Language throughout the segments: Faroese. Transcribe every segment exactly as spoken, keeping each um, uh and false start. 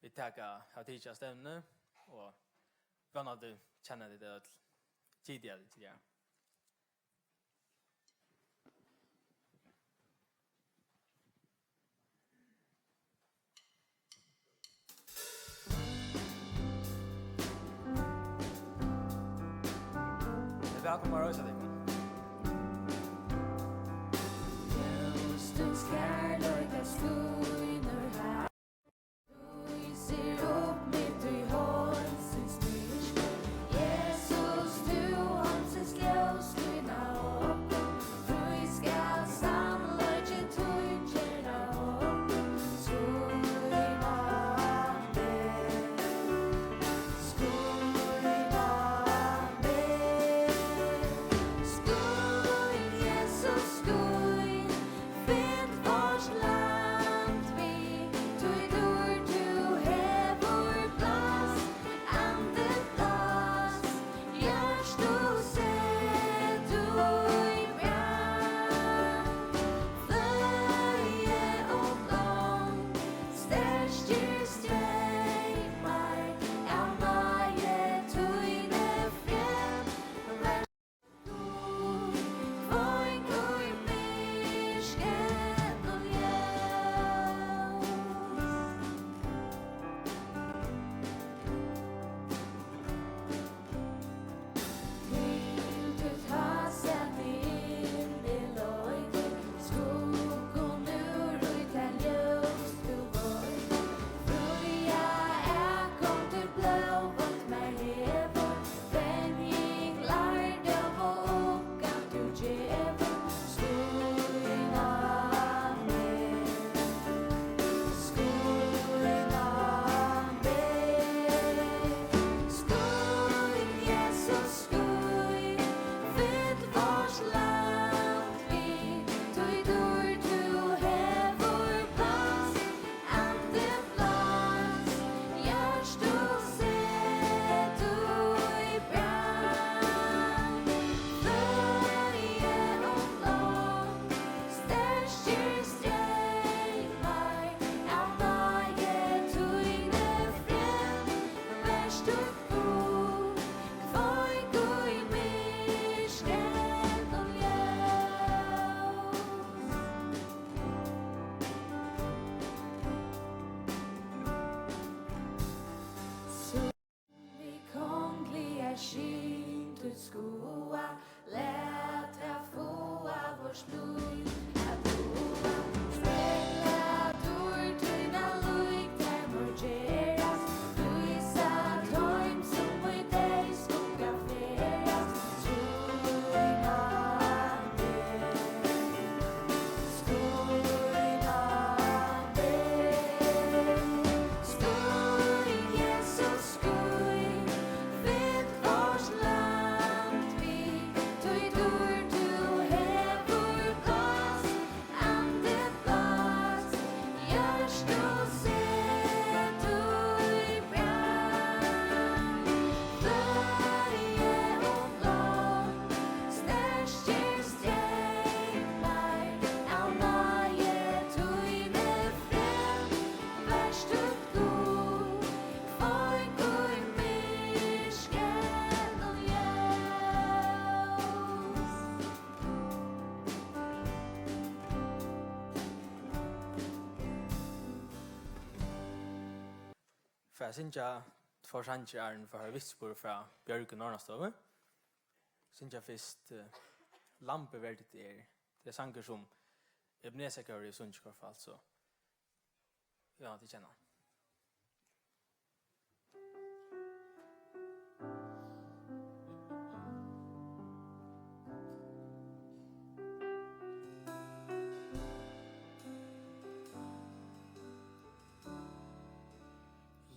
Vit taka, hava tikið av stevnuni, og vónandi kenna tit tað øll. Giti er tað, ja. Vælkomin at reisa tykkum. Ljósins kærleika skínur. Lýsir upp mitt í heimsins myrkur. Jesus, tú heimsins ljós, skín á okkum. Frí skal sannleikin tín gera okkum. Skín á meg, skín á meg. Skín, Jesus, skín. Fyll vårt land við, tí dýrd tú hevur blás. Andi blás, hjørtu set í brand. Fløði og blond, sterkir streymar av náði tíni frelst. Venjing, lærdóm og ugga tú gevur, skín á meg, skín á meg, skín, Jesus, skín, fyll vårt land við, tí dýrd tú hevur blás. Andi blás, hjørtu set í brand. Fløði og blond, sterkir streymar av náði tíni frelst. Vert tú Gud, hvønn í myrkrinum ljós. Sum við kongliga skinn títt skuga, lat tað fáa vørt lív at búa. Spegla dýrd tína lík, tær mugu gerast, lýsa teim, sum í deyðskugga ferðast. Skín á meg, skín á meg, skín, Jesus, skín, fyll vørt land við, tí dýrd tú hevur blás. Andi blás, hjørtu set í brand. Fløði og blond, sterkir streymar av náði tíni frelst. Vert tú Gud, hvønn í myrkrinum ljós. Fara at syngja tveir sangir, áðrenn vit fara at hoyra vitnisburð frá Bjørg í Norðastøðu. Syngja fyrst, eh, Lambið verdigt er. Tað er sangur, sum Ebenezer hevur sungið í hvørt fall, so ja, tit kenna hann.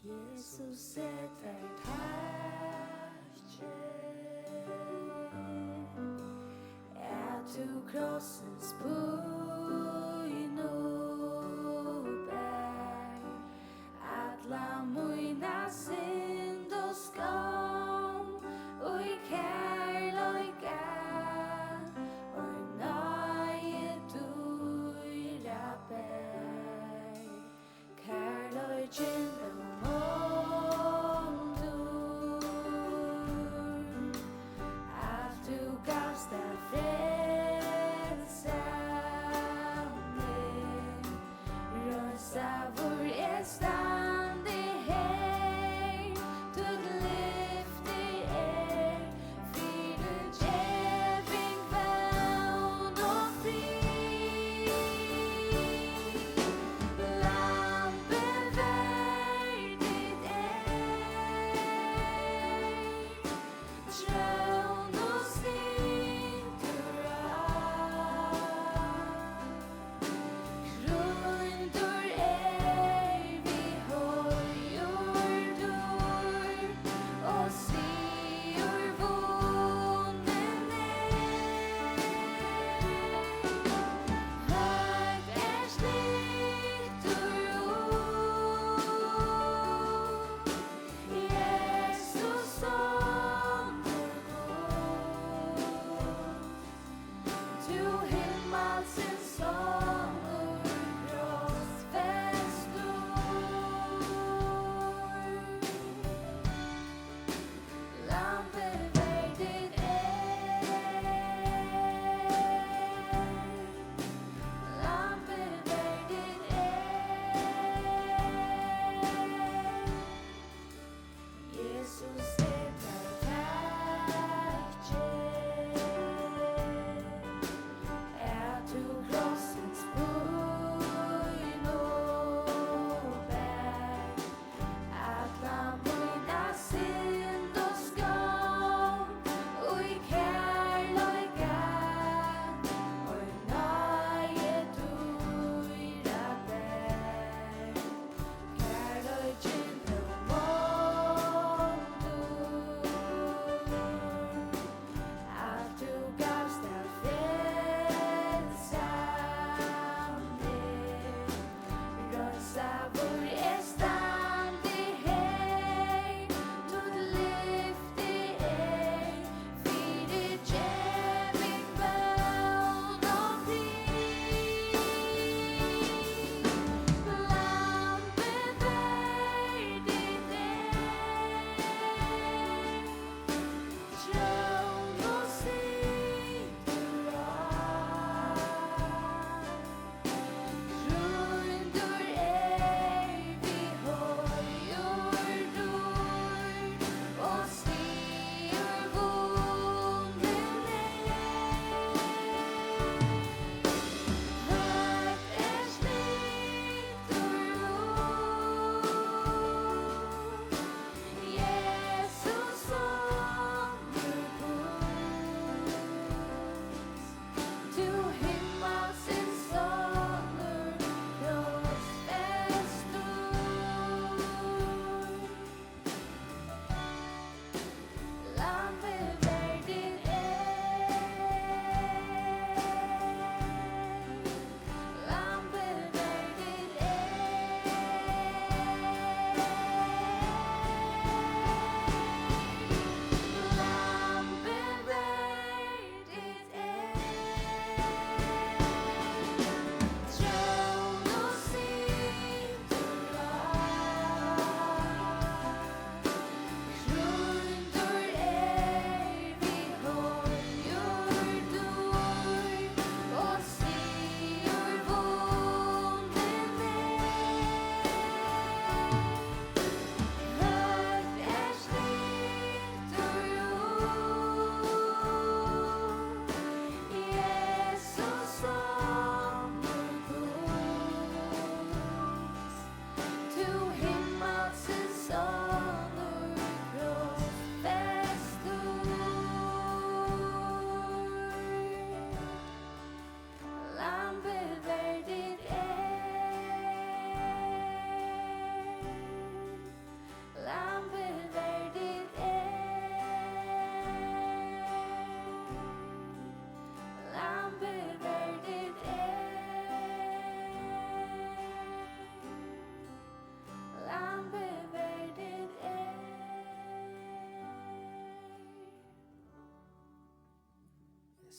Jesus, eg taki takk, at tú krossins pínu bar. Alla mína synd og skomm í kærleika og náði dýra ber. Kærleikin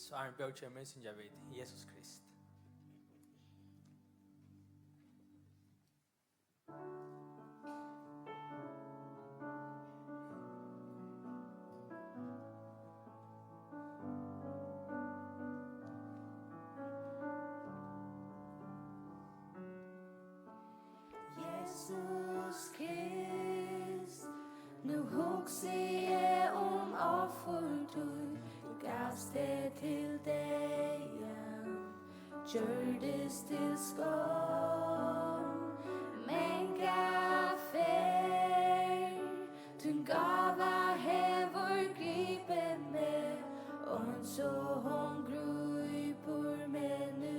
So áðrenn bókin kemur, syngja vit Jesus Krist. Jesus Krist, nú hugsi eg um offur títt, tú gavst teg til deyðan, gjørdist til skomm, manga ferð, tín gáva hevur gripið meg, eins og hon grípur meg nú.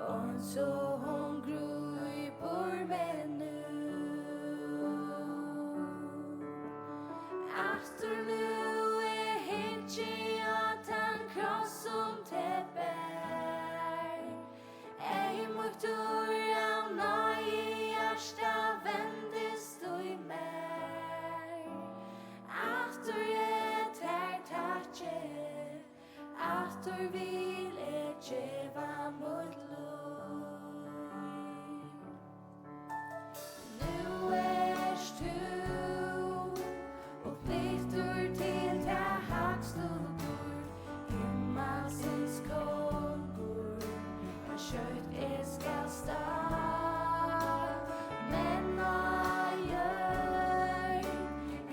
Eins og hon grípur meg nú. Aftur nú eg hyggi á tann kross, sum teg bar, eyðmýktur av náði, hjartað vendist í mær. Aftur eg tær takki, aftur vil eg geva mítt lív. Nú ert tú upplyftur til tað hægstu dýrd, himmalsins kongur, men skjótt eg skal stá, men á jørð,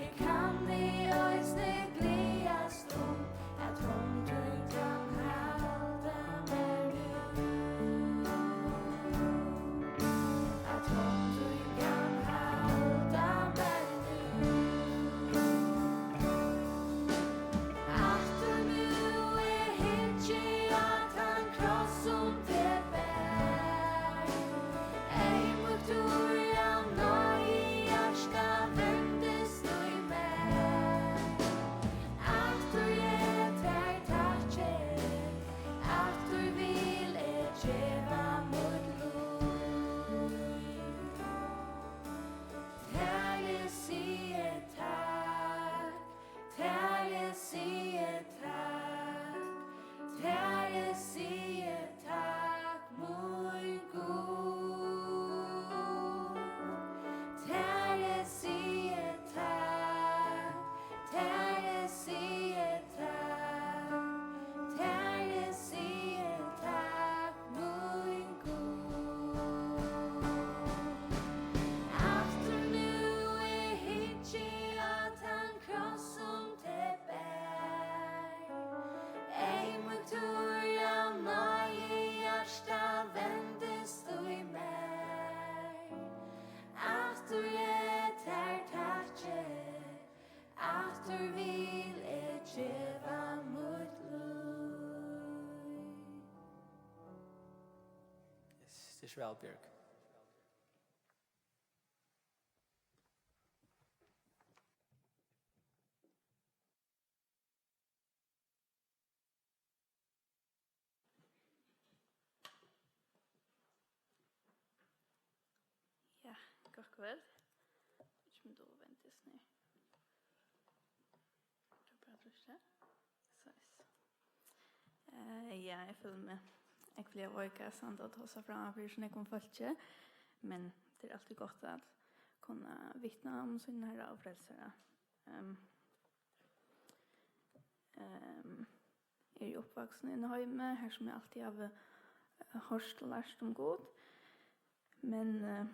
eg kann eg eisini gleðast um, at hond tín kann halda mær nú, at hond tín kann halda mær nú. Aftur nú eg hyggi á tann kross, sum teg bar, eyðmýktur av náði, hjartað vendist í mær. Aftur eg tær takki, aftur vil eg geva mítt lív. Tær eg sigi takk, tær eg sigi takk, tær eg sigi takk, mín Gud. Tær eg sigi takk, tær eg sigi takk, tær eg sigi takk, mín Gud. Aftur nú eg hyggi á tann kross, sum teg bar, eyðmýktur av náði, hjartað vendist í mær. Aftur eg tær takki, aftur vil eg geva mítt lív. Yes, tað er so væl, Bjørg. Ja, gott kvøld. Ikki um tú vendir snø. Tú bara trýstir. Soleiðis. Eh, ja, eg føli meg ógvuliga veika, sant, at tosa framman fyri so nógvum fólki, men tað er altíð gott at kunna vitna um sín Herra og Frelsara. Ehm, ehm, eg eri uppvaksin í einum heimi, har sum eg altíð havi, eh, hoyrt og lært um Gud. Men, eh,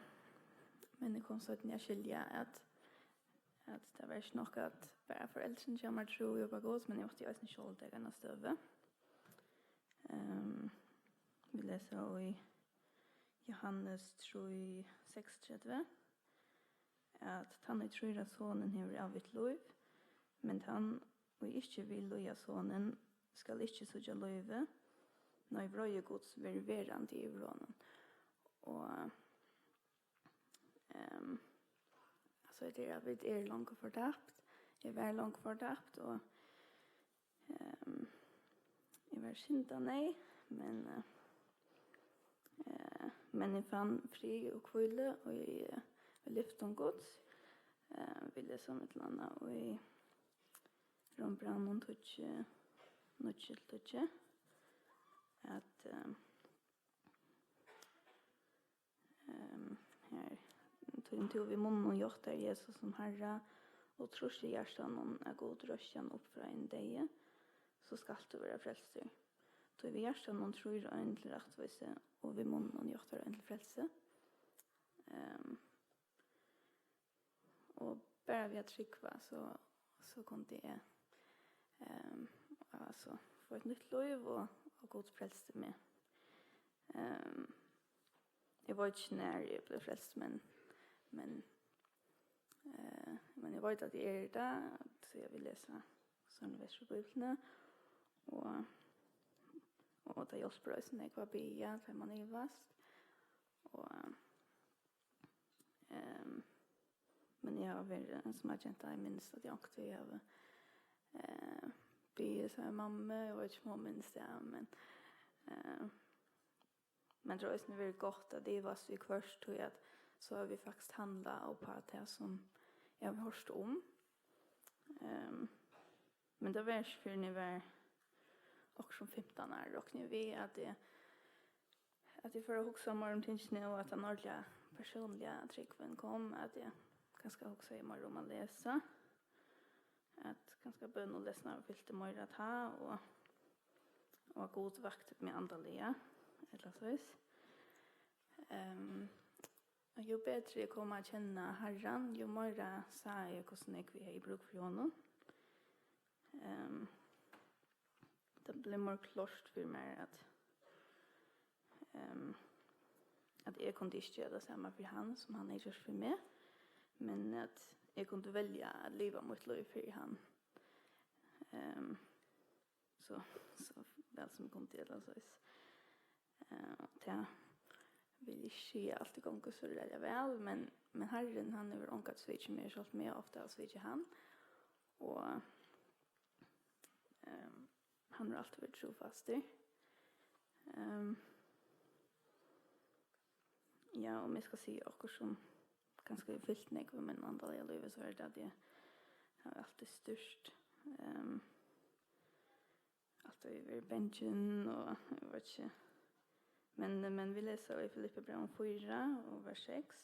men eg kom seinni at skilja, at, at tað var ikki nokk, at bara foreldrini hjá mær trúðu upp á Gud, men eg mátti eisini sjálv taka eina støðu. Ehm, vit lesa í Jóhannes trý seksogtretivu, at tann, ið trýr á Sonin, hevur ævigt lív, men tann, ið ikki vil lýða Sonin, skal ikki síggja lívið, nei, vreiði Guds verður verandi yvir honum. Og, ehm, altso, hetta er, at vit eru longu fortapt. Eg var longu fortapt, og, ehm, eg var syndaneyð, men, eh, eh, men eg fann frið og hvílu í, eh, í lyftum Guds. Eh, vit lesa um eitt ella annað í, Rómbrævinum tíggju, níggju til tíggju, at, eh, ehm, her, "Tí um tú við munninum játtar Jesus sum Harra og trýrt í hjartanum, at Gud reisti hann upp frá hinum deyðu, so skalt tú vera frelstur. Tí við hjartanum trýr ein til rættvísi, og við munninum játtar ein til frelsi." Ehm, Og bara við at trúgva, so, so kundi eg, ehm, altso, fáa eitt nýtt lív, og, og Gud frelsti meg. Ehm, eg veit ikki, nær eg bleiv frelst, men, men, eh, men eg veit, at eg eri tað, so eg vil lesa sovorðin vers úr Bíbliuni, og, og tað hjálpir eisini nógv at biðja, tá man ivast. Og, Ehm, men eg havi verið, sum eg kent, eg minnist, at eg onkuntíð havi, eh, biðið saman við mammu, eg veit ikki, um hon minnist tað, men, eh, men tað hevur eisini verið gott at ivast viðhvørt, tí at so hava vit faktiskt handlað upp á tað, sum eg havi hoyrt um. Ehm, Men tað var ikki fyrr enn eg var okkurt um fimtan ár, rokni eg við, at eg, at eg fór at hugsa meira um tingini, og at tann ordiliga persónliga trúgvin kom, at eg kanska hugsaði meira um at lesa, at kanska bøn og lesnaður fylti meira tá, og, og at Gud vakti meg andaliga, ella soleiðis. Ehm, Og jú betri eg kom at kenna Harran, jú meira sá eg, hvussu nógv eg hevði brúk fyri honum. Ehm, tað bleiv meir klárt fyri mær, at, ehm, at eg kundi ikki gera tað sama fyri hann, sum hann hevði gjørt fyri meg, men at eg kundi velja at liva mítt lív fyri hann. Ehm, so, so væl sum eg kundi, ella soleiðis. Eh, og tað vil eg ikki siga altíð gongur so ræðuliga væl, men, men Harrin, hann hevur ongantíð svikið meg, sjálvt um eg ofta havi svikið hann. Og, ehm, hann hevur altíð verið trúfastur. Ehm, ja, um eg skal siga okkurt, sum kanska hevur fylt nógv í mínum andaliga lívi, so er tað, at eg havi altíð stúrt, ehm, altíð verið bangin og, eg veit ikki. Men, men vit lesa í Filippibrævinum fýra og vers seks,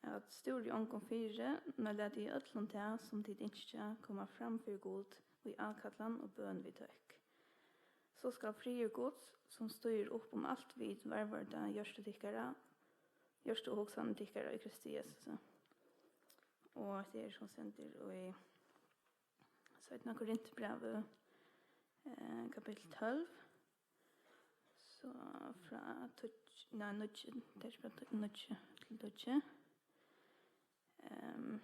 at: "Stúrið ongum fyri, men latið í øllum tað, sum tit ynskja, koma fram fyri Gud í ákallan og bøn við tøkk. So skal friður Guds, sum stígur upp um alt vit, varðveita hjørtu tykkara, hjørtu og hugsanir tykkara í Kristi Jesusi." Og hetta er, sum stendur í Seinna Korintbrævi, eh, kapittul tólv. So frá tíggju, nei, níggju, tað er frá tí-, níggju til tíggju. Ehm,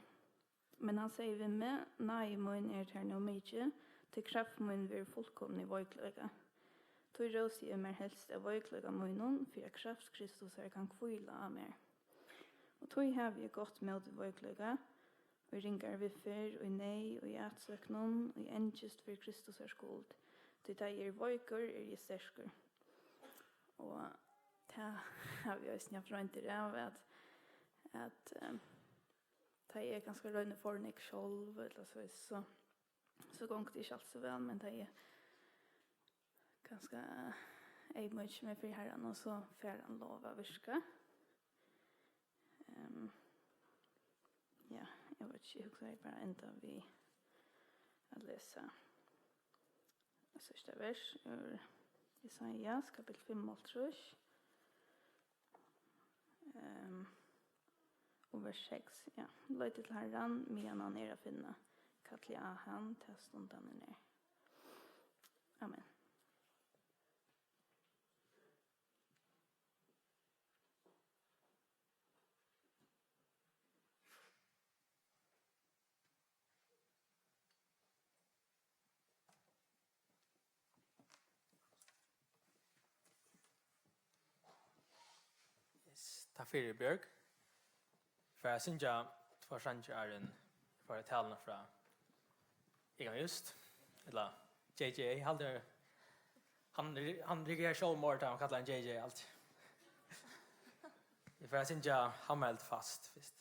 men hann segði við meg: "Náði mín er tær nóg mikil, tí kraft mín verður fullkomin í veikleika. Tí rósi eg mær helst av veikleika mínum, fyri at kraft Kristusar kann hvíla á mær. Og tí havi eg gott móti veikleika, í ringari viðferð, í neyð, í atsóknum, í angist fyri Kristusar skuld. Tí tá eg eri veikur, eri eg sterkur." Og tað havi eg eisini havt royndir av, at, at, eh, tá eg kanska royni for nógv sjálv, ella so, so, so gongur tað ikki altíð so væl, men tá eg kanska eyðmýki meg fyri Harran, og so fær hann lov at virka. Ehm, ja, eg veit ikki, eg hugsaði bara enda við at lesa síðsta vers úr Jesajas, kapittul fimmoghálvtrýss. Ehm, og vers seks, ja. "Leitið til Harran, meðan hann er at finna. Kallið á hann, ta stund hann er nær." Amen. Yes, takk fyri, Bjørg. Fari at syngja tveir sangir, áðrenn eg fái taluna frá Egan Just, ella J J, haldi eg. Hann, hann reagerar sjálvmorð, tá hann kallar hann J J alt. Eg fari at syngja Hann helt fast fyrst.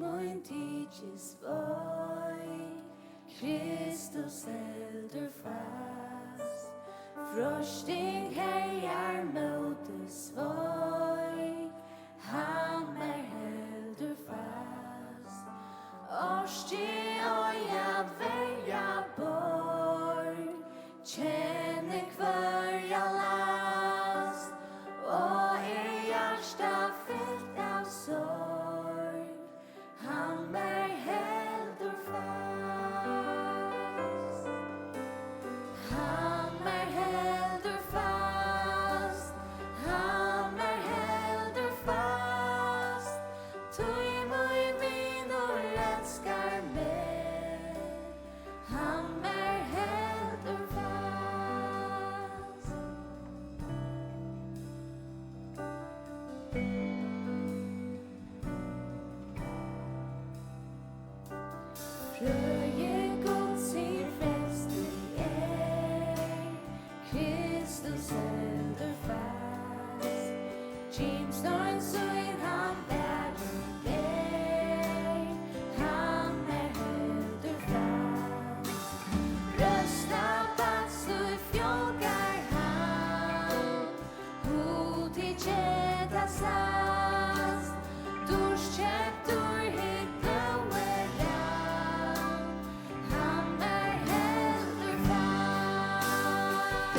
mín tykist veik, Kristus heldur fast. Freisting herjar móti sveik, hann mær heldur fast. Orki ei at verja borg, kenni hvørja last, og er hjarta fylt av sorg, hann mær heldur fast. Hann mær heldur fast, hann mær heldur fast, tí mín vinur elskar meg, hann mær heldur fast. Frøði Guds hin frelsti er, Kristus heldur fast. Gimstein sín hann varin ber, hann mær heldur fast. Røsna bans í fjálgar hann, hugtikið tað sæst, dýrt keyptur hitt blóði rann, hann mær heldur fast.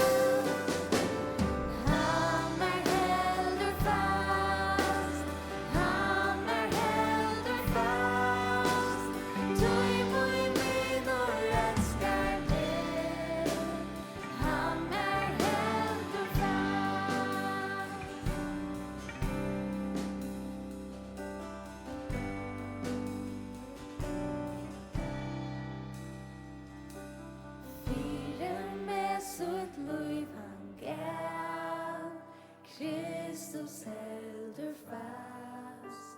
Hann mær heldur fast, hann mær heldur fast, tí mín vinur elskar meg, hann mær heldur fast. Fyri meg sítt lív hann gav, Kristus heldur fast.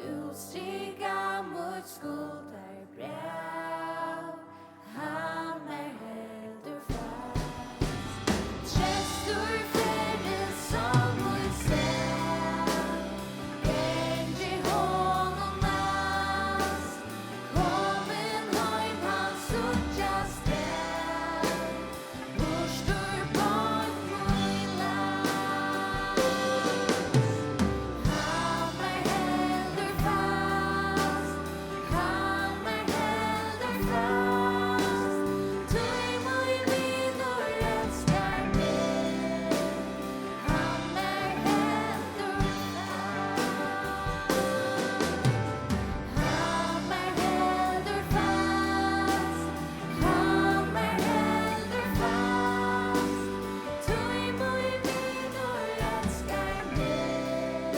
Útstrika mítt skuldarbræv, hann mær heldur fast. Treystur ferðin sum í sel, gangi honum næst, komin heim hann síggjast skal. Burtur beint mín last. Hann mær heldur fast, hann mær heldur fast, tí mín vinur elskar meg, hann mær heldur fast. Hann mær heldur fast, hann mær heldur fast, tí mín vinur elskar meg,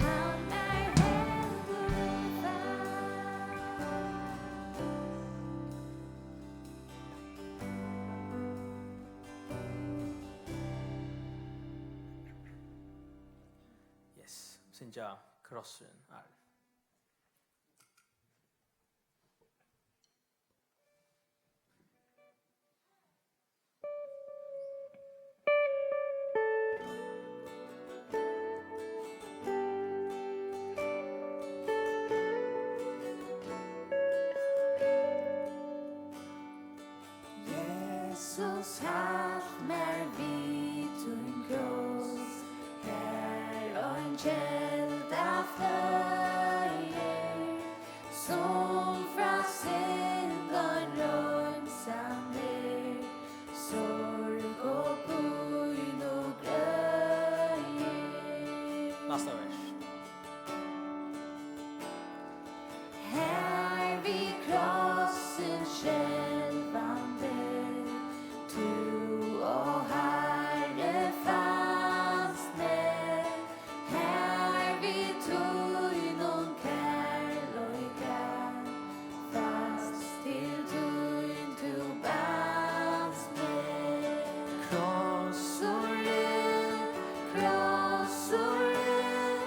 hann mær heldur fast. Yes, syngja Krossurin, Ari. Jesus, halt mær við tín kross, har ein kelda fløðir, sum frá syndum reinsar meg, sorg og pínu greiðir. Næsta vers. Har við krossin skelvandi, tú, ó Harri, fanst meg, har við tínum kærleika fast til tín tú banst meg. Krossurin, krossurin,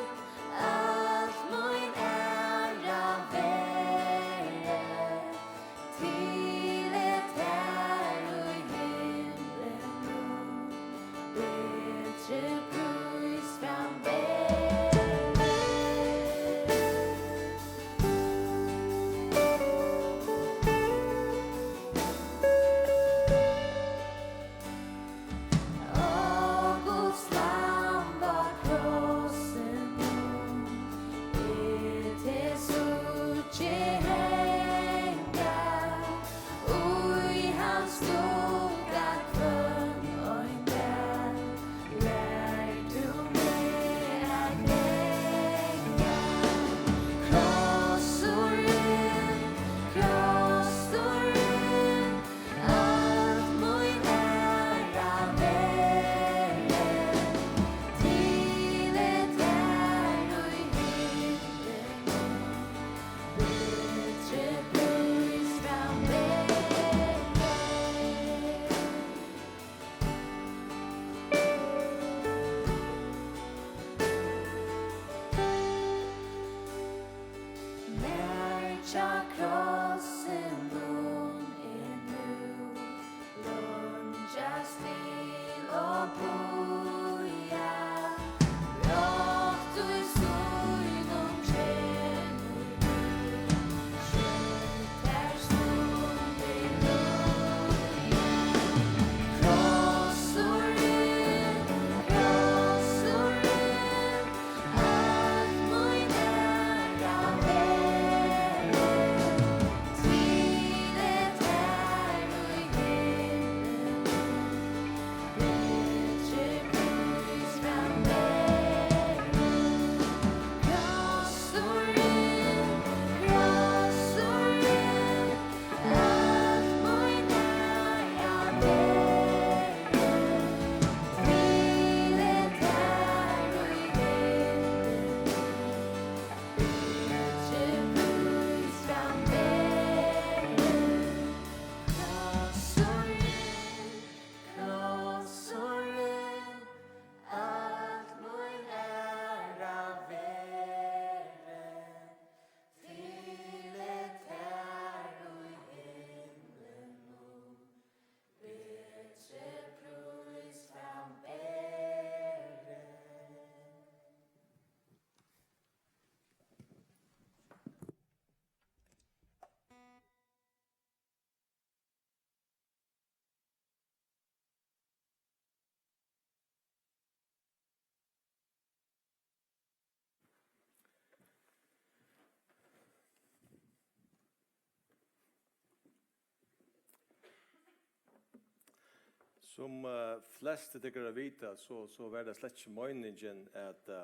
Sum uh, flest tykkara vita, so, so var tað slett ikki meiningin, at uh,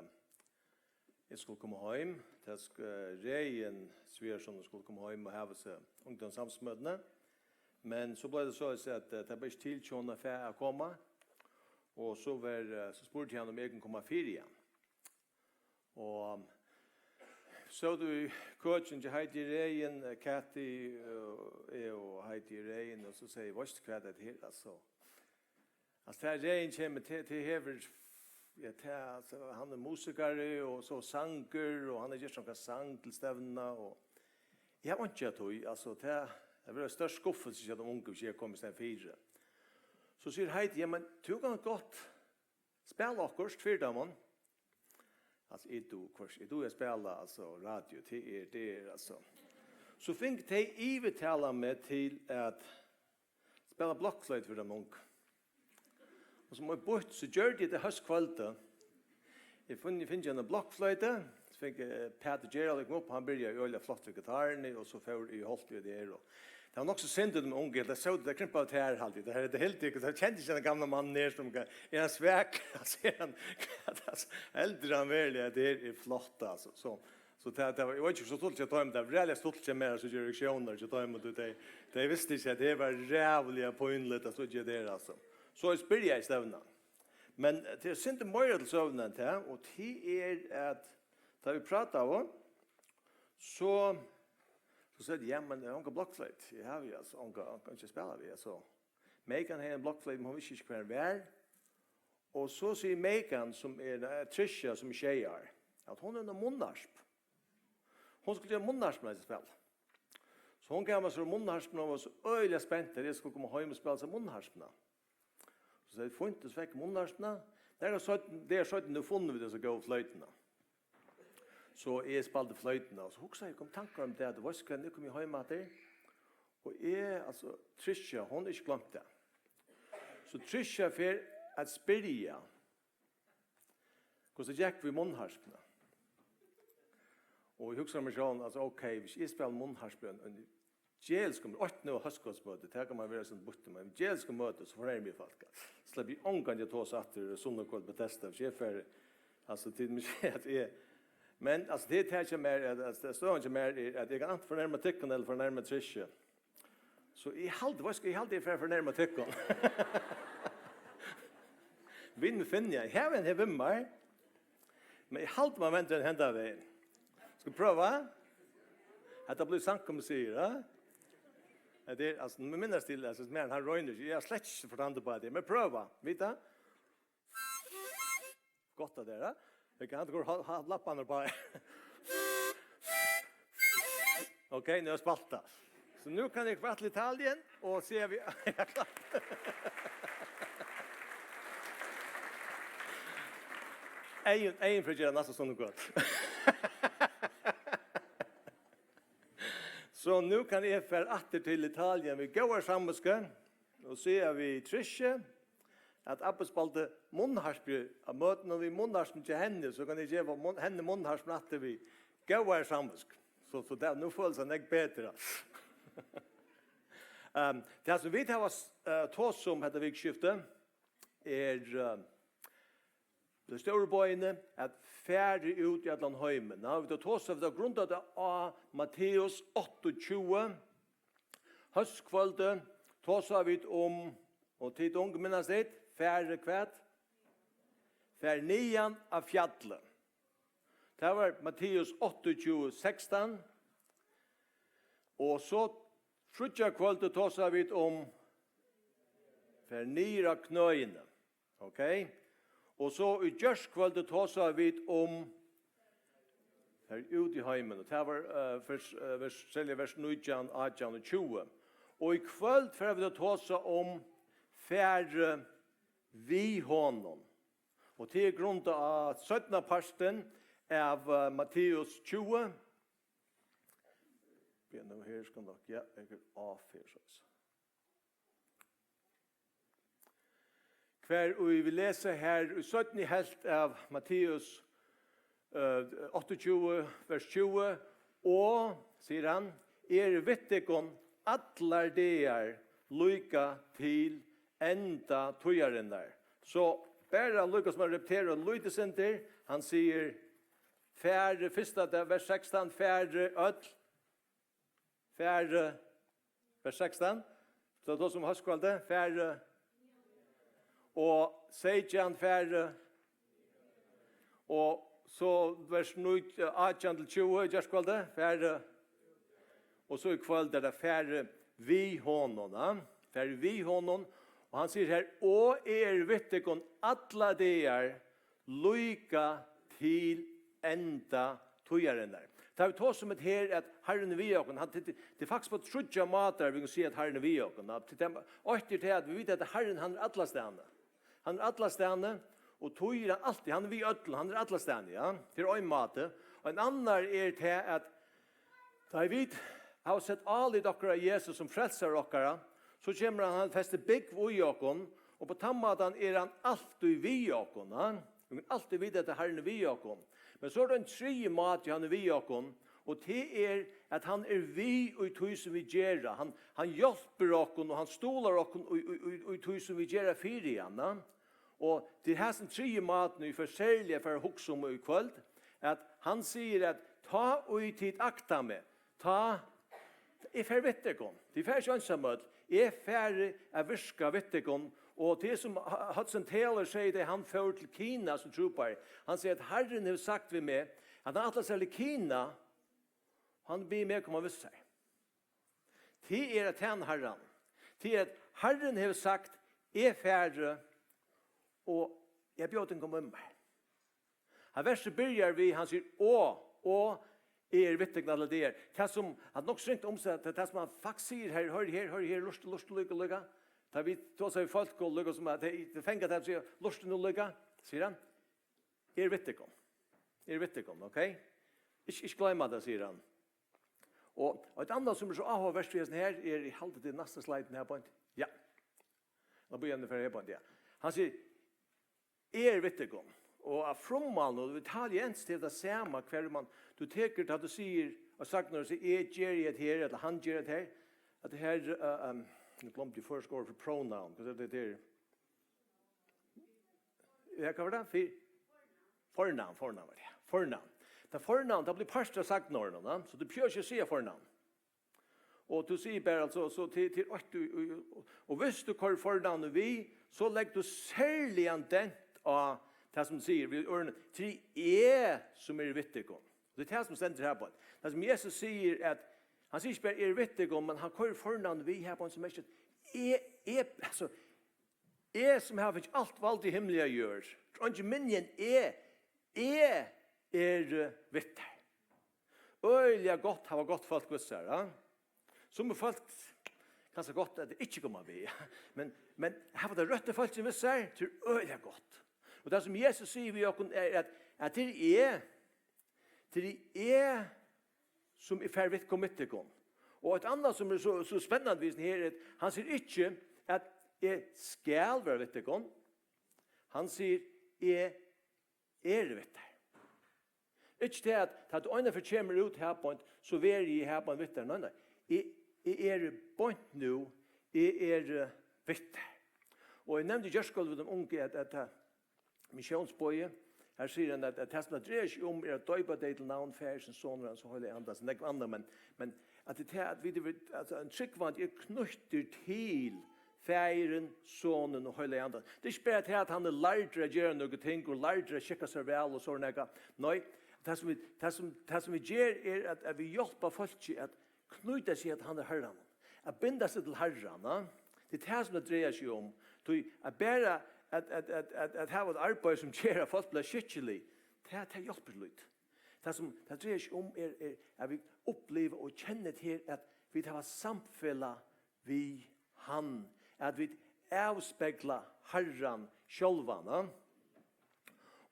eg skuldi koma heim. Tað sk- uh, Regin Sviarsson skuldi koma heim og hava seg ungdómssamsmøtini. Men so bleiv tað so, at uh, tað bleiv ikki til hjá honum at fa- at koma. Og so, var, uh, so spurdi hann, um eg kundi koma fyri hann. Og sótu í køkinum hjá Heidi Regin, eh, Kathy, eh, eg og Heidi Regin, og so segði, veitst tú hvat, hetta her, altso. Altso, tað Regin kemur til, til hevur, ja, tað, altso, hann er musikari og so sangur, og hann hevur gjørt nakran sang til stevnuna, og eg havi einki at tí, altso, tað, tað verður ein stór skuffelse hjá teimum ungu, hvis eg komi í staðin fyri. So sigur Heidi, ja, men tú kanst gott spæla okkurt fyri teimum. Altso, eg dugi hvørt, eg dugi at spæla, altso, radio, tað er, tað er, altso. So fingu tey yvirtalað meg til at spæla blokkfloytu fyri teimum ungu. Og sum eitt býtt, so gjørdi eg tað hóskvøldið. Eg fann, eg fann eina blokkfloytu, so fekk eh, Pætur Gerald kom upp, hann byrjaði øgiliga flott við gitarini, og so fór eg í holt við tað her, og tað var nokk so synd um ungu, tað sótu, tað krympaðu tær, haldi eg. Tað her, tað helt eg, tað kendi ikki den gamla mannen her, sum er hann svak, altso, er hann, altso, heldur hann veruliga, at tað her er flott, altso. So, so tað, tað var, eg veit ikki, so stuttligt hjá teimum, tað var ræðuliga stuttligt hjá mær, so gjør reaktiónar hjá teimum, og tey, tey vistu ikki, at tað var ræðuliga pínligt, at síggja tað her, altso. So eg spyrji í stevnan. Men tað er synd meira til søguna enn tað, og tað er, at tá vit prátaðu, so, so segði eg, ja, men eg havi onga blokkfloytu. Eg havi, altso, onga, onga, onga at spæla við, altso. Megan hevði eina blokkfloytu, men hon visti ikki, hvar hon var. Og so sigur Megan, sum er, eh, Trisha, sum er sjey ár, at hon hevur eina munnharpu. Hon skuldi gera munnharpuna til at spæla. So hon gav mær so munnharpuna og var so øgiliga spent, at eg skuldi koma heim og spæla hesa munnharpuna. So segði eg, fínt, so fekk eg munnharpuna. Nakað seinni, tað er seinni, nú funnu vit hesa góðu floytuna. So eg spældi floytuna, og so hugsaði eg, kom tankar um tað, at, veitst tú hvat, nú kom eg heim aftur, og eg, altso, Trisha, hon hevur ikki gloymt tað. So Trisha fer at spyrja, hvussu tað gekk við munnharpuna. Og eg hugsaði mær sjálvum, altso, ok, hvis eg spæli munnharpu, ein, ein djevulskum, eitt nú hóskvøldismøti, tað kann man vera sovorðið býttur, men djevulskum møti, so fornærmi eg fólk. Sleppi eg ongantíð at tosa aftur sunnukvøld Betesda, hvis eg fari, altso, til meg at eg, men, altso, tað er tað hjá mær, at, at støðan hjá mær er, at eg kann antin fornærma tykkum ella fornærma Trisha. So eg haldi, veitst tú, eg haldi, eg fari at fornærma tykkum. Vit finna, eg havi ein her við mær. Men eg haldi, man vendir ein henda vegin. Skal prøva? Hetta blívur samkomusigur, ha? Hetta er, altso, men minnast til, altso, men hann roynir ikki. Eg havi slett ikki fortandi upp á tað. Men prøva, vita? Gott at tað er, ha? Eg kann ikki ha, ha lapparnar upp á. Ok, nú er spalta. So nú kann eg fara til Italien og siga við, ja, klárt. Ein, ein fyri at gera næsta sunnukvøld. So nú kann eg fara aftur til Italien við góðari samvitsku og siga við Trisha, at abbi spældi munnharpu á møtunum við munnharpuni hjá henni, so kann eg geva mun-, henni munnharpuna aftur við góðari samvitsku. So, so tað, nú følist tað nógv betri, altso. Ehm, tað sum vit hava s-, eh, tosað um hetta vikuskiftið, er, eh, tey stóru boðini, at fara út í allan heimin. Nú hava vit tosað, vit hava grundað tað á Matteus áttaogtjúgu. Hóskvøldið tosaðu vit um, og tit ungu minnast tit, farið hvat? Farið niðan á fjallið. Tað var Matteus áttaogtjúgu sekstan. Og so fríggjakvøldið tosaðu vit um, farið niður á knøini. Ok? Og so í gjárkvøldið tosaðu vit um, farið út í heimin, og tað var, eh, vers, eh, vers, serliga vers nítjan, átjan og tjúgu. Og í kvøld fara vit at tosa um farið við honum. Og tað er grundað á seinna partin av, eh, Matteus tjúgu. Ja, nú her skal nokk, ja, eg er off her, so. Hvar ið vit lesa her í seinni helvt av Matteus, eh, áttaogtjúgu, vers tjúgu, og, sigur hann, eg eri við tykkum allar dagar líka til enda tíðarinnar. So bara líka sum hann repeterar eitt lítið sindur, hann sigur, farið, fyrsta dag, vers sekstan, farið øll, farið, vers sekstan, so tað sum hóskvøldið, farið, og seytjan, farið, og so vers níggju, átjan til tjúgu, gjárkvøldið, farið, og so í kvøld er tað farið við honum, ja? Farið við honum, og hann sigur her, og eg eri við tykkum allar dagar, líka til enda tíðarinnar. Tá vit tosa um hetta her, at Harrin er við okkum, hann, tað, tað er faktiskt á tríggjar mátar, vit kunnu siga, at Harrin er við okkum. Ja? Til tað, eitt er tað, at vit vita, at Harrin, hann er allastaðni. Hann er allastaðni, og tí er hann altíð, hann er við øllum, hann er allastaðni, ja. Tað er ein máti. Og ein annar er tað, at tá vit hava sett álit okkara á Jesus sum frelsara okkara, so kemur hann, hann festir búgv í okkum, og á tann mátan er hann altíð við okkum, ja. Vit kunnu altíð vita, at Harrin er við okkum. Men so er tað ein triði máti, hann er við okkum, og tað er, at hann er við í tí, sum vit gera. Hann, hann hjálpir okkum, og hann stuðlar okkum í, í, í, í tí, sum vit gera fyri hann, ja. Og tað er hesin triði mátin, ið eg fari serliga at fara at hugsa um í kvøld, at hann sigur, at tá ið tit akta meg, tá eg fari við tykkum. Tit fara ikki einsamøll. Eg fari at virka við tykkum. Og tað sum H-, Hudson Taylor segði, tá hann fór til Kina sum trúboðari, hann segði, at Harrin hevur sagt við meg, at hann ætlar sær til Kina, hann biður meg koma við sær. Tað er at tæna Harran. Tað er at Harrin hevur sagt, eg fari, og eg bjóði tykkum koma við mær. Hann versið byrjar við, hann sigur, og, og eg eri við tykkum allar dagar. Tað sum, at nokk so ringt umsett, tað, tað sum hann faktiskt sigur her, hoyr her, hoyr her, lurta, lurta, líka, líka. Tá vit tosa við fólk, og líka sum at tey, tey fanga tað, siga, lurta nú líka, sigur hann. Eg eri við tykkum. Eg eri við tykkum, ok? Ikki, ikki gloyma tað, sigur hann. Og eitt annað sum er so áhugavert við hesum her, er, eg haldi, tað er næsta slide her beint. Ja. Lat bíða, nú fer her beint, ja. Hann sigur, eg eri við tykkum. Og á frummálinum og italienskt er tað sama, hvar man, tú tekur, tá tú sigur, á sagnorðið, sigur, eg geri hetta her, ella hann ger hetta her, at her, eh, ehm, nú gloymdi eg føroyska orðið fyri pronoun, hvat er tað, tað er? Ja, hvat var tað? Fyri? Fornavn, fornavn var tað. Fornavn. Tað fornavn, tað blívur partur av sagnorðinum, ja? So tú behøvir ikki at siga fornavn. Og tú sigur bara, altso, so til, til eitt, og, og, og, og hvis tú koyrir fornavnið við, so leggur tú serligan dent á tað sum tú sigur, við orðini, tað eri eg sum eri við tykkum. Tað er tað sum stendur her beint. Tað sum Jesus sigur, at hann sigur ikki bara, eg eri við tykkum, men hann koyrir fornavnið við her beint, sum er ikki, eg, eg, altso, eg sum havi fingið alt vald í himli og jørð, tað er eingin minni enn eg, eg eri við tær. Øgiliga gott hava gott fólk við sær, ja. Summi fólk, kanska gott at tey ikki koma við, ja. Men, men hava tey røttu fólkini við sær, tað er øgiliga gott. Og tað sum Jesus sigur við okkum er, at, at tað eri eg, tað eri eg, sum eg fari við, kom við tykkum. Og eitt annað sum er so, so spennandi við hesum her, er, at hann sigur ikki, at eg skal vera við tykkum. Hann sigur, eg eri við tær. Ikki tað, at tá tú einaferð kemur út her beint, so verði eg her beint við tær. Nei, nei. Eg, eg eri beint nú, eg eri við tær. Og eg nevndi í gjárkvøldið við teimum ungu, at, at, at missiónsboðið, her sigur hann, at, at tað, sum tað dreiar seg um, er at doypa tey til navn Faðirsins, Sonarins og Heilaga Andans, og nógv annað, men, men at tað er tað, at vit eru, at ein trúgvandi er knýttur til Faðirin, Sonin og Heilaga Andan. Tað er ikki bara tað, at hann er lærdur at gera nøkur ting og lærdur at skikka sær væl og sovorðið nakað. Nei, tað, sum vit, tað, sum, tað, sum vit gera, er, at, at vit hjálpa fólki at knýta seg at hann er Harran. At binda seg til Harran, ja? Tað er tað, sum tað dreiar seg um. Tí at bara at, at, at, at, at hava eitt arbeiði, sum ger at fólk blíva skikkilig, tað, tað hjálpir lítið. Tað, sum tað dreiar seg um, er, er, at vit uppliva og kenna til, at vit hava samfelag við hann, at vit avspegla Harran sjálvan, ja?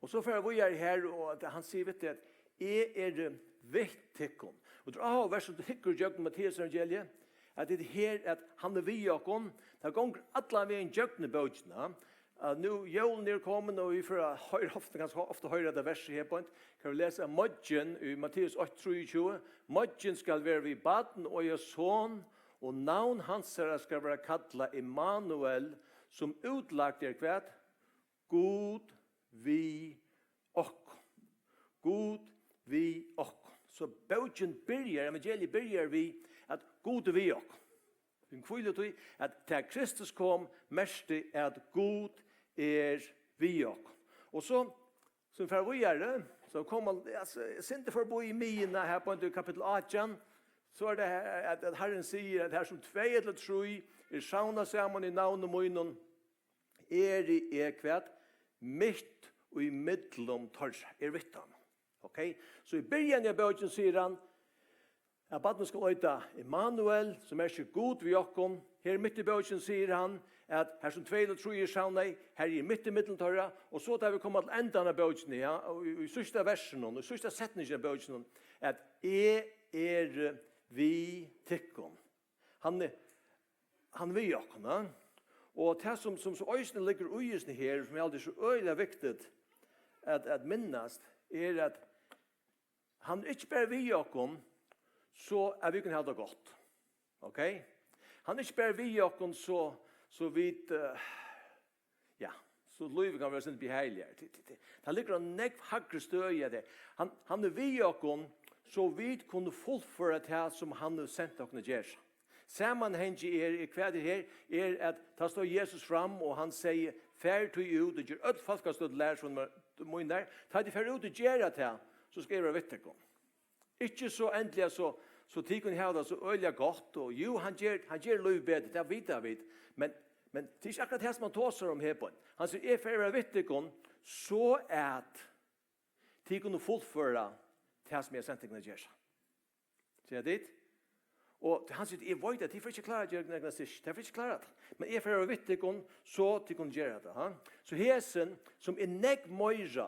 Og so fer hann víðari her, og at hann sigur við teg, at eg eri við tykkum. Og tað er áhugavert, sum tú hyggur gjøgnum Matteusevangeliið, at tað er her, at hann er við okkum. Tað gongur allan vegin gjøgnum bókina. At nú jólini eru komin, og vit fara at hoyra ofta, kanska ofta hoyra hetta versið her beint. Kann vit lesa, morgin, í Matteus eitt trýogtjúgu, morgin skal vera við barn og eiga son, og navn hansara skal vera kallað Immanuel, sum útlagt er hvat? Gud við okkum. Gud við okkum. So bókin byrjar, evangeliið byrjar við, at Gud er við okkum. Vit hvíla í tí, at tá Kristus kom, merkti, at Gud er við okkum. Og so, sum fara víðari, so koma, altso, eg syndi forbí í miðjuna her á undir kapittul átjan, so er tað her, at, at Harrin sigur, at har sum tvey ella trý eru savnað saman í navni mínum, eri eg hvat? Mitt í millum teirra, er við teimum. Ok? So í byrjanini av bókini sigur hann, at barnið skal eita Immanuel, sum merkir Gud við okkum. Her mitt í bókini sigur hann, at har sum tvey ella trý eru savnað, har eri eg mitt í millum teirra. Og so tá vit koma til endan av bókini, ja, og í, í síðsta versinum, í síðsta setninginum av bókinum, at eg eri við tykkum. Hann er, hann er við okkum, ja. Og tað sum, sum, sum eisini liggur í hesum her, sum eg haldi er so øgiliga viktigt at, at minnast, er at hann er ikki bara við okkum, so at vit kunnu hava tað gott. Ok? Hann er ikki bara við okkum, so, so vit, eh, ja, so lívið kann vera eitt sindur behagligari. Tað, tað, tað, tað liggur á nógv hægri støði, at tað, hann, hann er við okkum, so vit kunnu fullføra tað, sum hann hevur sent okkum at gera. Samanhangið er, er, hvat er her, er at tá stóð Jesus fram, og hann segði, far tí út og ger øll fólkasløg til lærisveinar mínar. Tá tit fara út og gera tað, so skal eg vera við tykkum. Ikki so endiliga so, so tit kunnu hava tað so øgiliga gott, og jú, hann ger, hann ger lívið betri, tað vita vit, men, men tað er ikki akkurát tað, sum hann tosar um her, beint. Hann sigur, eg fari at vera við tykkum, so at tit kunnu fullføra tað, sum eg havi sent tykkum at gera. Síggja tit? Og hann sigur, eg veit, at tit fara ikki klára at gera nakað styrk, tit fara ikki klára tað. Men eg fari at vera við tykkum, so tit kunnu gera tað, ha? So hesin, sum er nógv meira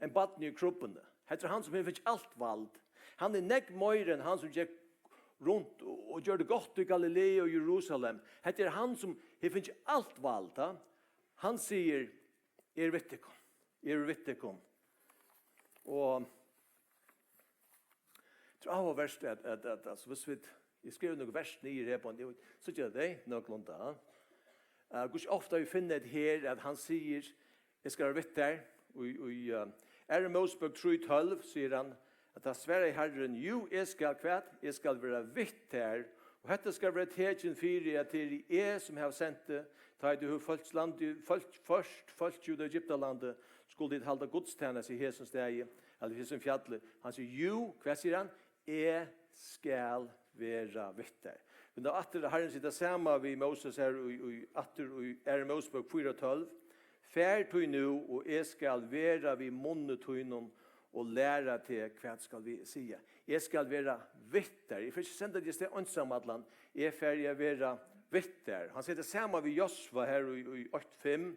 enn barnið í krubbuni. Hetta er hann, sum hevur fingið alt vald. Hann er nógv meira enn hann, sum gekk runt og, og gjørdi gott í Galilea og Jerusalem. Hetta er hann, sum hevur fingið alt vald, ha? Hann sigur, eg eri við tykkum. Eg eri við tykkum. Og tað er áhugavert at, at, at, altso, hvis vit, eg skrivi nøkur vers niður her á, eg síggi tey nøkulunda, ha? Eh, hvussu ofta vit finna hetta her, at hann sigur, eg skal vera við tær. Í, í, eh, Aðru Mósebók trý tólv sigur hann, at tá svaraði Harrin, jú, eg skal hvat? Eg skal vera við tær, og hetta skal vera tekin fyri, at tað eri eg, sum havi sent teg. Tá ið tú hevur fólk, landið, fólk, ført fólkið út av Egyptalandi, skulu tit halda gudstænastur í hesum staði, ella hesum fjalli. Hann sigur, jú, hvat sigur hann? Eg skal vera við tær. Men tá aftur, Harrin sigur tað sama við Móses her í, í, aftur í Aðru Mósebók fýra tólv. Far tí nú, og eg skal vera við munni tínum og læra teg, hvat skal vi siga. Eg skal vera við tær. Eg fari ikki senda teg avstað einsamallan. Eg fari at vera við tær. Hann sigur tað sama við Josva her í, í eitt fimm.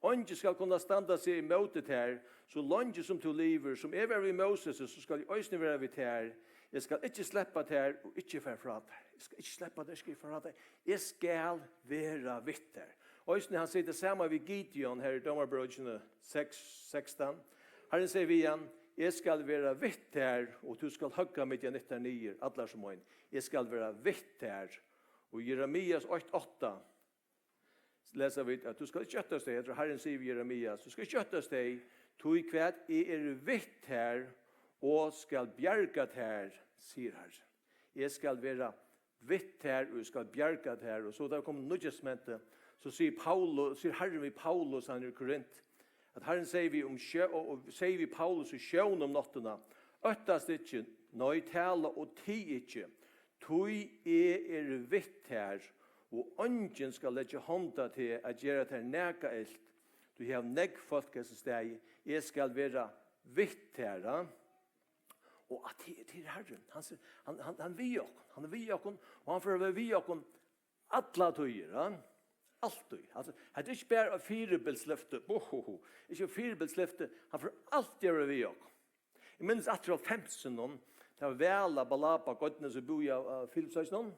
Eingin skal kunna standa seg ímóti tær, so leingi sum tú livir. Sum eg var við Móses, so skal eg eisini vera við tær. Eg skal ikki sleppa tær og ikki fara frá tær. Eg skal ikki sleppa tær, ikki fara frá tær. Eg skal vera við tær. Eisini hann sigur tað sama við Gideon her í Dómarbókini seks sekstan. Harrin sigur við hann, eg skal vera við tær, og tú skal høgga midjan yttar niður, allar sum ein. Eg skal vera við tær. Og Jeremias eitt átta lesa vit, at tú skal ikki óttast tey, hetta er Harrin sigur við Jeremias, tú skal ikki óttast tey, tí hvat, eg eri við tær og skal bjarga tær, sigur Harrin. Eg skal vera við tær og eg skal bjarga tær. Og so tá vit koma til Nýggja Testamentið, so sigur Paulus, sigur Harrin við Paulus, hann er í Korint, at Harrin segði við um sjó-, og, og segði við Paulus í sjónum um náttina, óttast ikki, nei, tala og tig ikki, tí eg eri við tær, og eingin skal leggja hond á teg at gera tær nakað ilt, tí eg havi nógv fólk hesum staði, eg skal vera við tær, ha? Og at tað, tað er Harrin, hann, sigur, hann, hann, hann við okkum, hann er við okkum, og hann fer at vera við okkum alla tíðir, ha? Altíð. Altso, hetta er ikki bara eitt fyribilsløfti, uhuhu, ikki eitt fyribilsløfti, hann fer altíð at vera við okkum. Eg minnist aftur á hálvfemsunum, tað var val á Balapa, gøtuni sum búði á, á Filipsøkinum.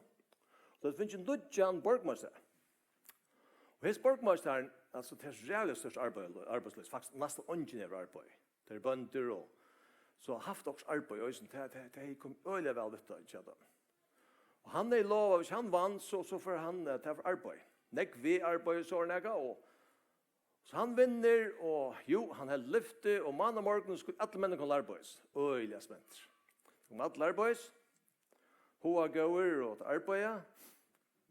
So vit fingu nýggjan borgmeistara. Og hesin borgmeistarin, altso, tað er ræðuliga stórt arbeiði, arbeiðsloys, faktiskt næstan eingin hevur arbeiði. Tað eru bøndur og so havt okkurt arbeiði eisini, tað, tað, tað hevði komið øgiliga væl við tað, hjá teimum. Og hann hevði lovað, hvis hann vann, so, so fór hann, eh, tað var arbeiði. nógv vegarbeiði, so er nakað, og so hann vinnur, og jú, hann heldur lyfti, og mánamorgunin skulu allir menn koma til arbeiðis. Øgiliga spentur. Koma allir til arbeiðis, huga góður og til arbeiði.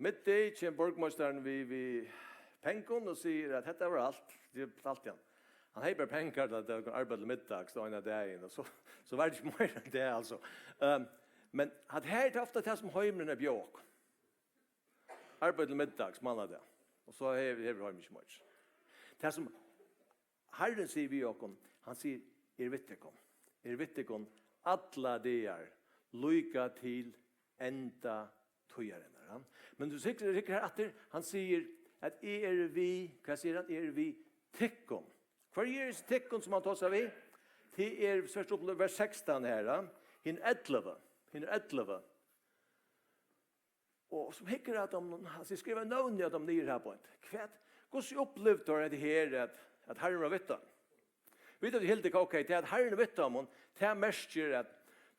Middegi kemur borgmeistarin við, við pengum og sigur, at hetta var alt. Tað er alt, ja. Hann hevði bara pengar til at arbeiða til middags, so ein av dagin, og so, so var tað ikki meira enn tað, altso. Ehm, men at her er tað ofta tað, sum heimurin er bjóða okkum. Arbeiði til middags, mánadag. Og so hevur, hevur heimurin ikki meir. Tað, sum Harrin sigur við okkum, hann sigur, er við tykkum. Er við tykkum alla dagar, líka til enda tíðarinnar, ja. Men tú sigur, sigur her aftur, hann sigur, at eg eri við, hvat sigur hann? Eg eri við tykkum. Hvør er hesi tykkum, sum hann tosar við? Tað er, svart upp, vers sekstan her, ja. Hin ellivu, hin ellivu. Og sum hyggur at teimum, altso, eg skrivi nøvnini á teimum niður her beint. Hvat, hvussu upplivdu teir hetta her, at, at Harrin var við teimum? Vit høvdu hildið, ok, tað at Harrin er við teimum, tað merkir, at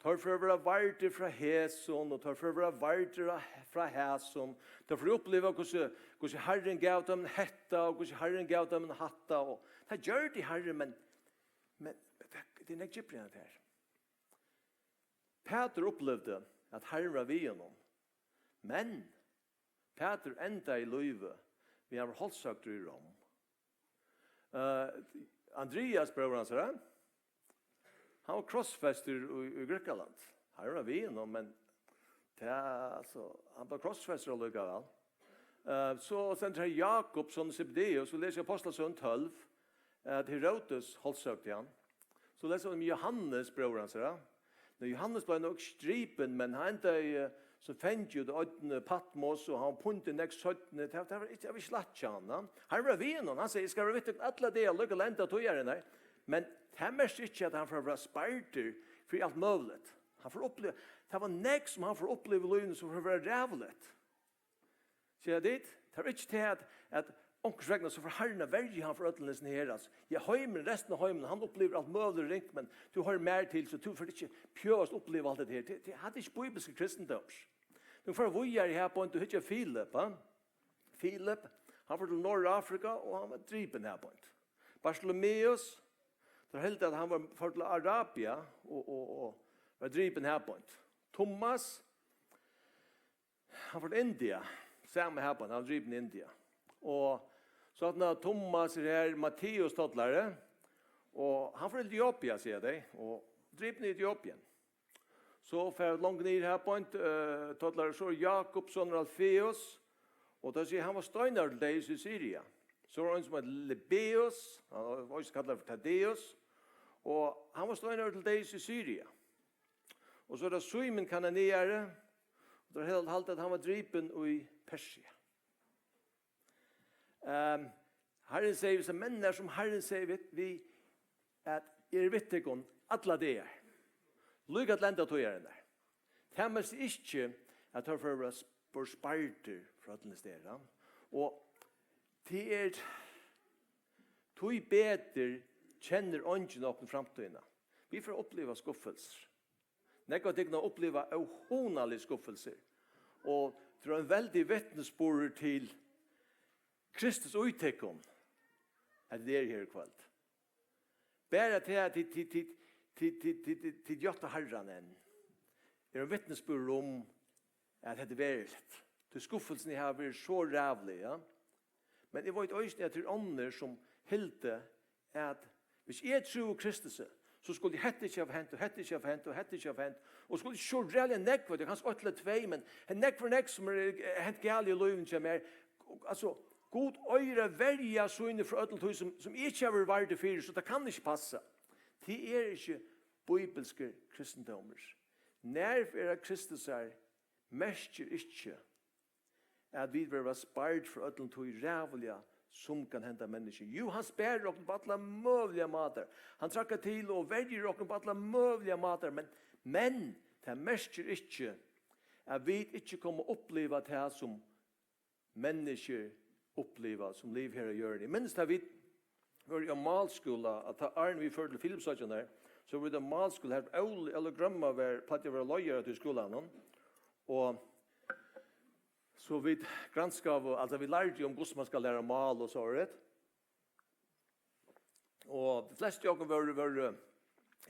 teir fara at verða vardir frá hesum, og teir fara at verða vardir av, frá hasum. Teir fara at uppliva, hvussu, hvussu Harrin gav teimum hetta, og hvussu Harrin gav teimum hatta, og tað gjørdi Harrin, men, men tað, tað er nógv djúpri enn tað her. Pætur upplivdi, at Harrin var við honum, men Pætur endaði lívið við, hann var hálshøgdur í Rom. Eh, Andrias, bróðir hansara, hann var krossfestur í, í Grikkalandi. Harrin var við honum, men tað, altso, hann bleiv krossfestur allíkavæl. Eh, so stendur her Jákup, sonur Sebedeus, og lesur Ápostlasøguna tólv, at Herodes hálshøgdi hann. So lesur hann um Jóhannes, bróðir hansara. Nú, Jóhannes bleiv nokk dripin, men hann endaði, eh, sum fangi úti á oynni Patmos, og hann var píndur nógv seinni. Tað, tað var ikki, tað var ikki lætt hjá honum, ja. Harrin var við honum, hann segði, eg skal vera við tykkum alla dagar, líka til enda tíðarinnar. Men tað merkir ikki, at hann fer at vera spardur fyri alt møguligt. Hann fer at uppliva, tað var nógv, sum hann fer at uppliva í lívinum, sum fer at vera ræðuligt. Síggja tit? Tað er ikki tað at, at onkursvegna so fer Harrin at verja hann fyri øllum hesum her, altso. Ja, heimurin, restin av heiminum, hann upplivir alt møguligt ringt, men tú hoyrir mær til, so tú fert ikki behøvast uppliva alt hetta her. Tað, tað, hatta er ikki bíbilskur kristindómur. Nú fara vit víðari her beint, tú hyggur Filip, ha? Filip, hann fór til Norðurafrika, og hann var dripin her beint. Bartolomeus, teir hildu, at hann var, fór til Arabia, og, og, og var dripin her beint. Thomas, hann fór til India, sama her beint, hann var dripin í India. Og so at Thomas er her, Matteus tollari, og hann fór til Etiopia, siga tey, og dripin í Etiopien. So fer hann longur niður her beint, eh, tollari, so er Jákup, sonur Alfeus, og tað sigur, hann var steinaður til deyðis í Syria. So er ein, sum eitur Lebbeus, hann var eisini kallaður fyri Tadeus, og hann var steinaður til deyðis í Syria. Og so er tað Símun Kananeari, og teir halda, at hann var dripin í Persia. Ehm, Harrin segði, vissa menn er sum Harrin segði við, við at eg eri við tykkum alla dagar. Líka til enda tíðarinnar. Tað merkir ikki, at teir fara at vera sp-, spardir frá øllum stað. Og tað er, tí betur kennir eingin okkum framtíðina. Vit fara at uppliva skuffelsur. Nógv av tykkum hava upplivað óhugnalig skuffelsur. Og tað er ein veldig vitnisburður til Kristus í tykkum, at tit eru her í kvøld. Bara tað at tit, tit, tit játta Harran enn, er ein vitnisburður um, at hetta er veruligt. Tí skuffelsin hevur verið so ræðulig, ja. Men eg veit eisini, at tað eru onnur, sum hildu, at hvis eg trúði Kristusi, so skuldi hetta ikki hava hent, og hetta ikki hava hent, og hetta ikki hava hent, og skuldi ikki so ræðuliga nógv, tað er kanska eitt ella tvey, men hetta er nógv for nógv, sum er, eh, hent galið í lívinum hjá mær. Altso, Gud eigur at verja síni frá øllum tí, sum, sum ikki hava verið vardir fyri, so tað kann ikki passa. Tað er ikki bíbilskur kristindómur. Nærvera Kristusar merkir ikki, at vit verða spard frá øllum tí ræðuliga, sum kann henda menniskju. Jú, hann sparir okkum upp á allar møguligar mátar. Hann traðkar til og verjir okkum upp á allar møguligar mátar, men, men tað merkir ikki, at vit ikki koma at uppliva tað, sum menniskjur uppliva, sum liva her á jørðini. Eg minnist, tá vit vóru á málskúla, at tá, áðrenn vit fóru til Filipsoyggjarnar, so vóru vit á málskúla, har Óli, Óli Grønma var, plagdi at vera leiðari í skúlanum. Og So vit granskaðu, altso, vit lærdu um, hvussu man skal læra mál og so, right? Og de flestu av okkum vóru, vóru,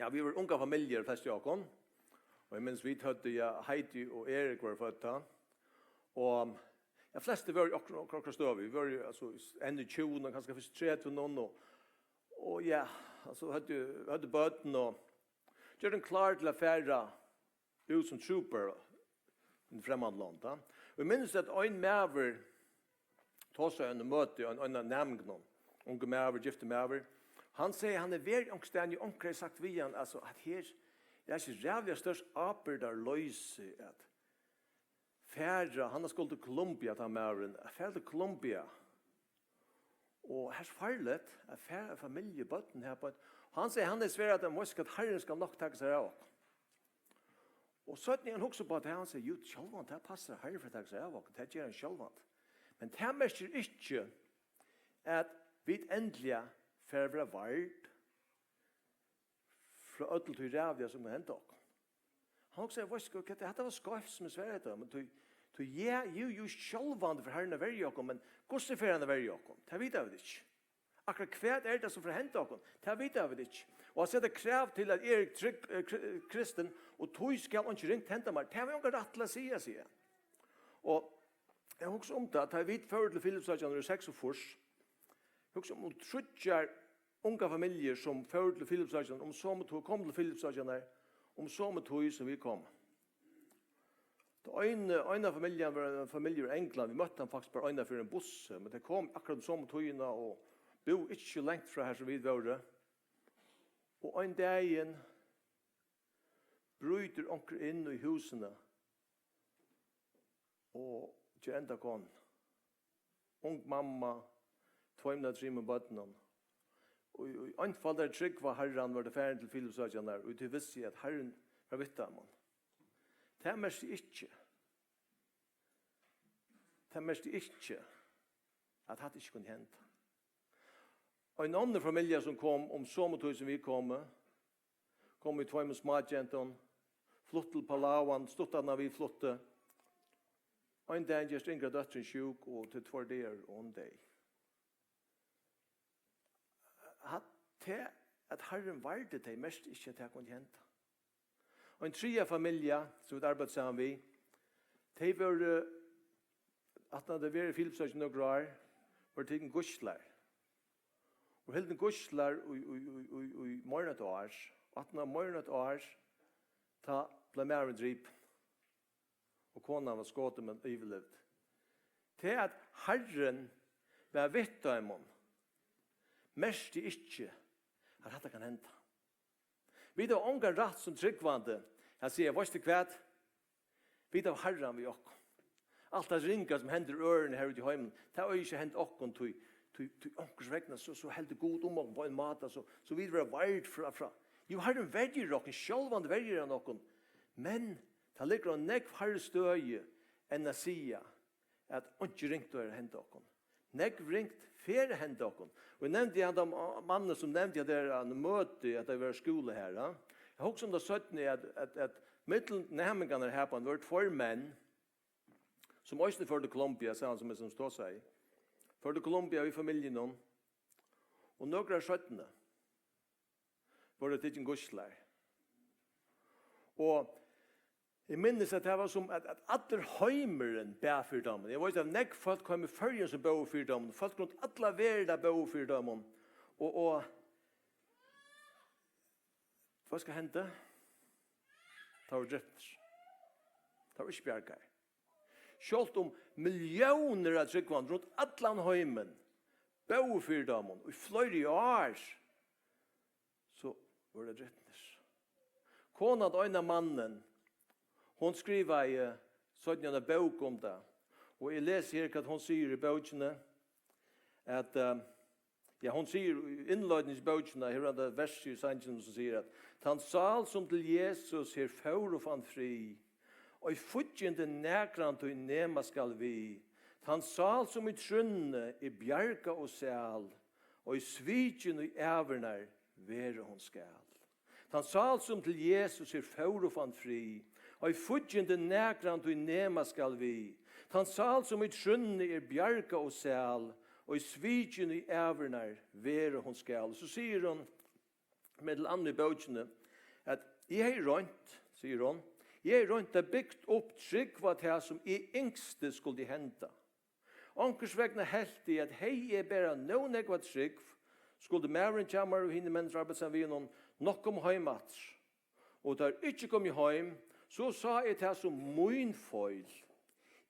ja, vit vóru ungar familjur, flestu av okkum. Og eg minnist, vit høvdu, ja, Heidi og Erik vóru fødd tá. Og, ja, flestu vóru í okkara, okkara, okkara støðu. Vit vóru, altso, enn í tjúgunum, kanska fyrst tretivunum, og, og, ja, altso, høvdu, høvdu børn og gjørdu klár til at fara út sum trooper í fremmand lond, tá. Og eg minnist, at ein maður tosaði í einum møti, ein, ein av næmingunum, ungur maður, giftur maður, hann segði, hann er verið onkustaðni, onkur hevði sagt við hann, altso, at her er ikki ræðuliga stórt ábyrgdarloysi at fara, hann skuldi til Colombia, tann maðurin, at fara til Colombia. Og her er farligt at fara, familju, børn her på. Og hann segði, hann er svær, at hann veitst, at Harrin skal nokk taka sær av okkum. Og seinni hann hugsar upp á tað, hann segði, jú, sjálvandi, tað passar, Harrin fer taka sær av okkum, tað ger hann sjálvandi. Men tað merkir ikki, at vit endiliga fara at vera vard frá øllum tí ræðuliga, sum kann henda okkum. Hann hugsaði, veitst tú hvat, hetta var skeivt, sum eg svaraði hetta, men tí, tí, ja, jú, jú, sjálvandi fer Harrin at verja okkum, men hvussu fer hann at verja okkum? Tað vita vit ikki. Akkurát hvat er tað, sum fer at henda okkum? Tað vita vit ikki. Og at seta krav til, at eg eri trygg, eh, kri-, kristin, og tí skal einki ringt henda mær, tað havi eg ongan rætt til at siga, sigur hann. Og eg hugsi um tað, tá vit fóru til Filipssøkjanar í seksogfýrs, hugsi um, um tríggjar ungar familjur, sum fóru til Filipssøkjanar um somu tíð, komu til Filipssøkjanar um somu tíð, sum vit komu. Tað ein, ein av familjan var ein familja úr Englandi. Vit møttu hann faktiskt bara eina ferð í einum bussi, men tey komu akkurát um somu tíðina og búðu ikki langt frá har, sum vit vóru. Og ein dagin brýtur onkur inn í húsini og ger enda konan. Ung mamma, tveimum ella trimum børnum. Og í, í einfaldari trúgv á Harran var tað farin til Filipssøkjanar, og tí visti, at Harrin var við teimum. Tað merkti ikki, tað merkti ikki, at hatta ikki kundi henda. Ein onnur familja, sum kom um somu tíð, sum vit komu, kom við tveimum smágentum, flutt til Palawan, stutt aftan á vit fluttu. Ein dagin gerst yngra dóttirin sjúk, og til tveir dagar, og hon deyð. Hatta, at Harrin vardi tey, merkti ikki, at tað kundi henda. Og ein triðja familja, sum vit arbeiddu saman við, tey vóru, aftan at hava verið í Filipssøkjanar nøkur ár, vóru tikin gíslar. Og hildin gíslar í, í, í, í, í meira enn eitt ár. Og aftan á meira enn eitt ár, tá bleiv maðurin dripin. Og konan var skotin, men yvirlivdi. Tað, at Harrin var við teimum, merkti ikki, at hatta kann henda. Vit hava ongan rætt sum trúgvandi at siga, veitst tú hvat? Vit hava Harran við okkum. Alt tað ringa, sum hendir øðrum her úti í heiminum, tað eigur ikki at henda okkum, tí, tí, tí onkurs vegna, so, so heldur Gud um okkum á ein máta, so, so vit verða vard frá, frá. Jú, Harrin verjir okkum, sjálvandi verjir hann okkum, men tað liggur á nógv hærri støði enn at siga, at einki ringt er at henda okkum. Nógv ringt fer at henda okkum. Og eg nevndi hann, tann mannin, sum nevndi, at tað er ein møti, at tað var skúli her, ja. Eg hugsi um tað seinni, at, at, at millum næmingarnar her, hann, vóru tveir menn, sum eisini fóru til Colombia, saman sum eg, sum tosaði. Fóru til Colombia við familjunum, og nøkur ár seinni vóru teir tikin gíslar. Og eg minnist, at tað var sum, at, at allur heimurin bað fyri teimum. Eg veit, at nógv fólk heima í Føroyum, sum bóðu fyri teimum. Fólk rundt alla verðina bóðu fyri teimum. Og, og hvat skal henda? Teir vóru dripnir. Teir vóru ikki bjargaðir. Sjálvt um milliónir av trúgvandi rundt allan heimin bóðu fyri teimum í fleiri ár, so vóru teir dripnir. Konan til ein av mannin, hon skrivaði seinni eina bók um tað, og eg lesi her, hvat hon sigur í bókini, at, eh, ja, hon sigur í innleiðing í bókina, her er tað vers í sanginum, sum sigur, at tann sál, sum til Jesus her fór og fann frið, ei fíggindi nakrantíð nema skal við, tann sál, sum í trúnni er bjargað og sæl, ei svikin í ævir verða hon skal. Tann sál, sum til Jesus her fór og fann frið, ei fíggindi nakrantíð nema skal við, Tann sál, sum í trúnni er bjargað og sæl, og í svikin í ævurnar vera hon skal. Og so sigur hon, millum annað í bókini, at eg hevði roynt, sigur hon, eg hevði roynt at bygt upp trúgv á tað, sum eg ynskti skuldi henda. Onkursvegna helt eg, at hevði eg bara nóg nógva trúgv, skuldi maðurin hjá mær og hinir menn, sum arbeiddu saman við honum, nokk koma heim aftur. Og tá teir ikki komu heim, so sá eg tað sum mín feil.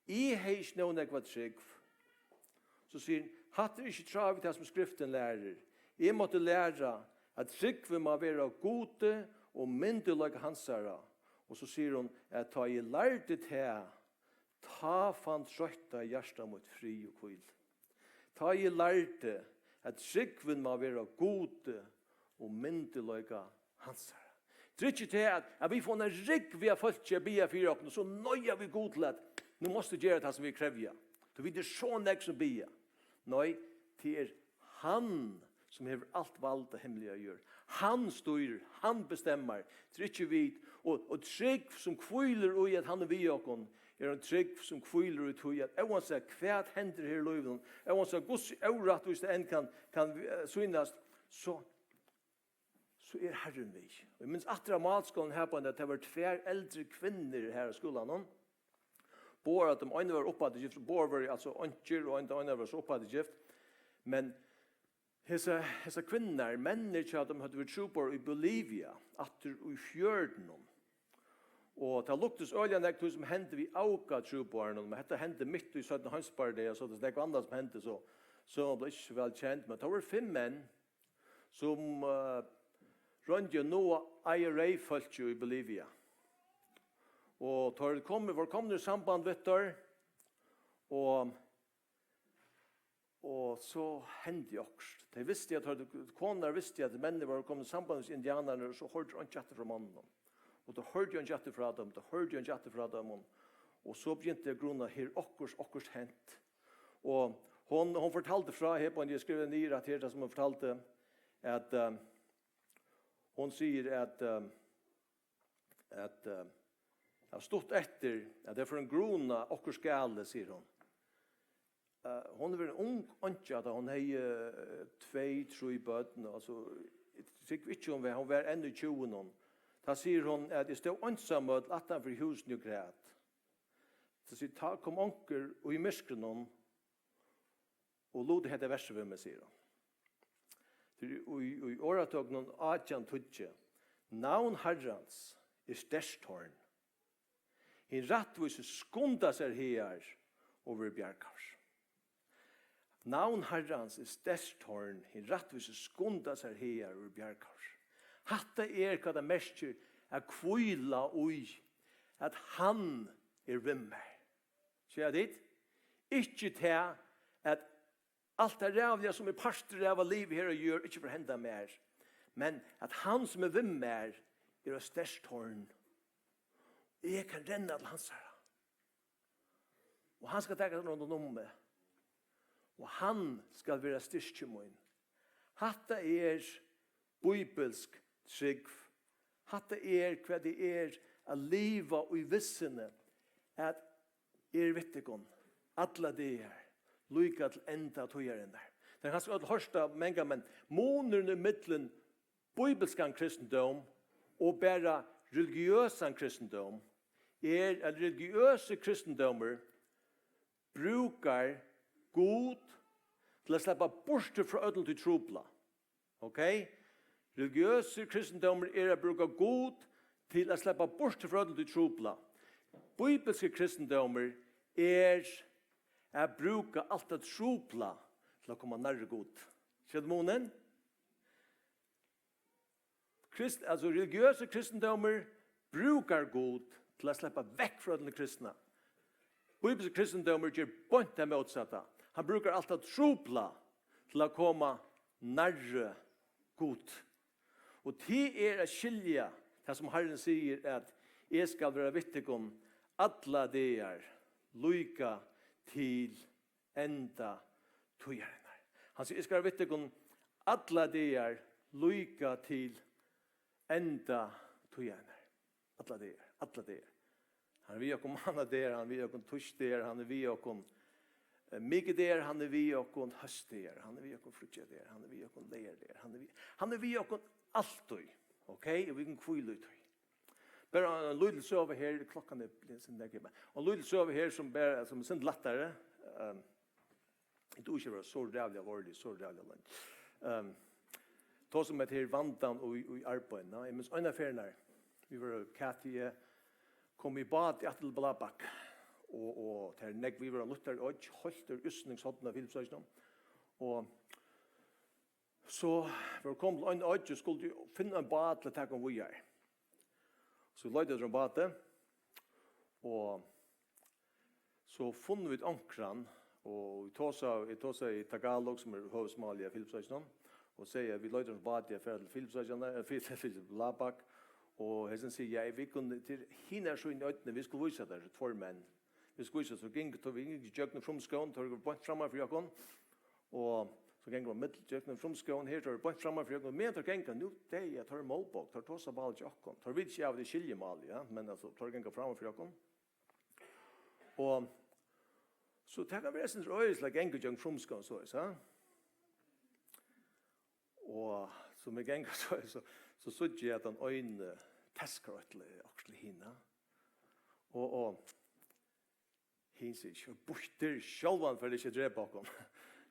Eg hevði ikki nóg nógva trúgv. So sigur hann, hatta er ikki í tráð við tað, sum Skriftin lærir. Eg mátti læra, at trúgvin má vera á Gudi og myndugleika hansara. Og so sigur hon, at tá eg lærdi tað, tá fann troytta hjarta mítt frið og hvílu. Tá eg lærdi, at trúgvin má vera á Gudi og myndugleika hansara. Tað er ikki tað, at, at vit fáa eina rúgvu av fólki at biðja fyri okkum, og so noyða vit Gud til at, nú mást tú gera tað, sum vit krevja. Tú, vit eru so nógv, sum biðja. Nei, tað er hann, sum hevur alt vald á himli og jørð. Hann stýrir, hann bestemmar. Tað er ikki vit. Og, og trúgv, sum hvílir í, at hann er við okkum, er ein trúgv, sum hvílir í tí, at óansett hvat hendir her í lívinum, óansett hvussu órættvíst tað enn kann, kann, eh, sýnast, so, so er Harrin við. Og eg minnist aftur á málskúlanum her á Bóndi, at tað vóru tvær eldri kvinnur her á skúlanum. Báðar av teimum, ein var uppaftur gift, báðar vóru altso einkjur, og ein, ein var so uppaftur gift. Men hesar, hesar kvinnurnar, menninir hjá teimum høvdu verið trúboðarar í Bolivia, aftur í fjørutunum. Og tað luktist øgiliga nógv tí, sum hendi við Auca-trúboðarunum, men hetta hendi mitt í seinna heimsbardaga, so tað er nógv annað, sum hendi, so, so tað bleiv ikki so væl kent, men tað vóru fimm menn, sum, eh, royndu at náa I R A-fólki í Bolivia. Og teir komu, vóru komnir í samband við teir, og, og so hendi okkurt. Tey vistu, at teir, konurnar vistu, at menninir vóru komnir í samband við indianararnar, og so hoyrdu teir einki aftur frá monnunum. Og teir hoyrdu einki aftur frá teimum, teir hoyrdu einki aftur frá teimum. Og so begyntu tey at gruna, her er okkurt, okkurt hent. Og hon, hon fortaldi frá, her á Bóndi, eg skrivaði niður at her, tað sum hon fortaldi, at, eh, hon sigur at, eh, at, eh, ja, stutt eftir, at tey fóru at gruna okkurt galið, sigur hon. Eh, hon hevur verið ung einkja, tá hon hevði, eh, tvey, trý børn, altso, eg trúgvi ikki, hon var, hon var enn í tjúgunum. Tá sigur hon, at eg stóð einsamøll aftan fyri húsini og græt. So sigur, tá kom onkur í myrkrinum og luti hetta versið við meg, sigur hon. Tað er í, í Orðatóknum átjan tíggju. Navn Harrans er sterkt torn. Hin rættvísi skundar sær hagar og verður bjargaður. Navn Harrans er sterkt torn, hin rættvísi skundar sær hagar og verður bjargaður. Hatta er, hvat tað merkir at hvíla í, at hann er við mær. Síggja tit? Ikki tað, at alt tað ræðuliga, sum eg eri partur av at liva her á jørð, ikki fer at henda mær, men at hann, sum er við mær, er eitt sterkt torn. Eg kann renna til hansara. Og hann skal taka seg rundan um meg. Og hann skal vera styrki mín. Hatta er bíbilsk trúgv. Hatta er, hvat tað er at liva í vissuni, at eg eri við tykkum allar dagar, líka til enda tíðarinnar. Tað er kanska øll hoyrt av manga, men munurin ímillum bíbilskan kristindóm og bara religiøsan kristindóm er, at religiøsi kristindómur brúkar Gud til at sleppa burtur frá øllum tí trupla. Ok? Religiøsur kristindómur er at brúka Gud til at sleppa burtur frá øllum tí trupla. Bíbilski kristindómur er at brúka alt tað trupla til at koma nærri Gud. Sær tú munin? Krist-, altso, religiøsi kristindómur brúkar Gud til at sleppa vekk frá øllum kristna. Bíbilski kristindómur ger beint tað mótsatta. Hann brúkar alt tað trupla til at koma nærri Gud. Og tað er at skilja tað, sum Harrin sigur, at eg skal vera við tykkum allar dagar, líka til enda tíðarinnar. Hann sigur, eg skal vera við tykkum allar dagar, líka til enda tíðarinnar. Allar dagar, allar dagar. Hann er við okkum mánadagar, hann er við okkum týsdagar, hann er við okkum, eh, mikudagar, hann er við okkum hósdagar, hann er við okkum fríggjadagar, hann er við okkum leygardagar, hann er við, hann er við okkum altíð, ok? Og vit kunnu hvíla í tí. Bara ein lítil søga her, klokkan er blivin so nógv, men ein lítil søga her sum bara, sum er sindur lættari. Ehm, eg dugi ikki at vera so ræðuliga alvorlig, so ræðuliga leingi. Ehm, tá sum hetta her vandan í, í arbeiðinum, eg minnist eina ferðina, vit vóru, Katja og eg, komu í báti aftur til Blabak, og, og tað er nógv, vit vóru á lítlari oyggj, heilt úr útsynningshorninum av Filipsoyggjunum, og so vóru komin til eina oyggj og skuldu finna ein bát til at taka okkum víðari. So leitaðu eftir einum báti, og so funnu vit onkran, og vit tosaðu, eg tosaði Tagalog, sum er høvuðsmálið í Filipsoyggjunum, og segði, at vit leita eftir einum báti at fara til Filipsoyggjunum, eh, til, til Blabak, og hesin sigur, ja, vit kunnu til hina síðuna av oynni, vit skulu vísa tær, tveir menn. Vit skulu vísa, so gingu, tá vit gingu ígjøgnum frumskógin, teir vóru beint framman fyri okkum, og so gingu vit mitt ígjøgnum frumskógin her, teir vóru beint framman fyri okkum, meðan teir ganga, nú, tey, ja, teir eru málbólk, teir tosa málið hjá okkum, teir vita ikki av, at vit skilja málið, ja, men, altso, teir ganga framman fyri okkum. Og so tað kann vera eitt sindur øgiligt at ganga ígjøgnum frumskógin soleiðis, ha? Og sum eg gangi, so, so, so síggi eg, at tann eini teskar eitt til, okkurt til hina. Og, og hin sigur, "Býttur, sjálvandi fer tað ikki at drepa okkum."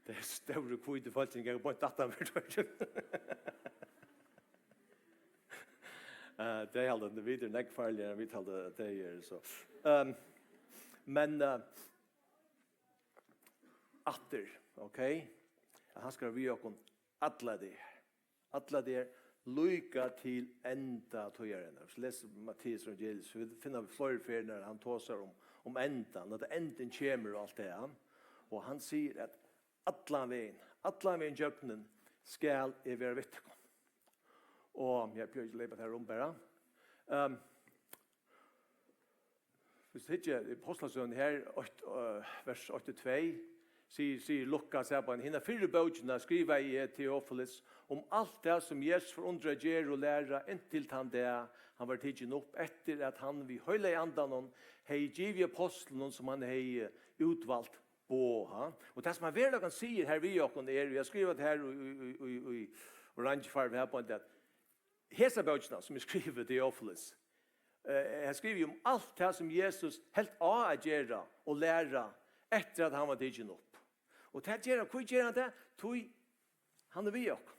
Tey stóru hvítu fólkini ganga beint aftan fyri teir. Eh, tey halda, at vit eru nógv farligari enn vit halda, at tey eru, so. Ehm, men, eh, aftur, ok? At hann skal vera við okkum allar dagar. Allar dagar, líka til enda tíðarinnar. Hvis vi lesur Matteus evangeliet, so vit finna fleiri ferðir, nær hann tosar um, um endan, at endin kemur og alt tað, ja. Og hann sigur, at allan vegin, allan vegin gjøgnum skal eg vera við tykkum. Og eg prøvi ikki at leypa tær um bara. Ehm, hvis tú hyggja í Ápostlasøguni her, eitt, eh, vers eitt og tvey, sigur, sigur Lukas her, bara, "Hina fyrru bókina skrivaði eg, Theophilus, um alt tað, sum Jesus fór undir at gera og læra, inntil tann dag, hann var tikin upp, eftir at hann við heilaga andanum hevði givið ápostlunum, sum hann hevði útvalt, boð." Ha? Og tað, sum hann veruliga sigur her við okkum, er, eg havi skrivað tað her í, í, í, í, í orange farvu her, pointið, at hesa bókina, sum er skrivað, Theophilus, eh, hann skrivar um alt tað, sum Jesus helt á at gera og læra, eftir at hann var tikin upp. Og tað ger hann, hví ger hann tað? Tí hann er við okkum.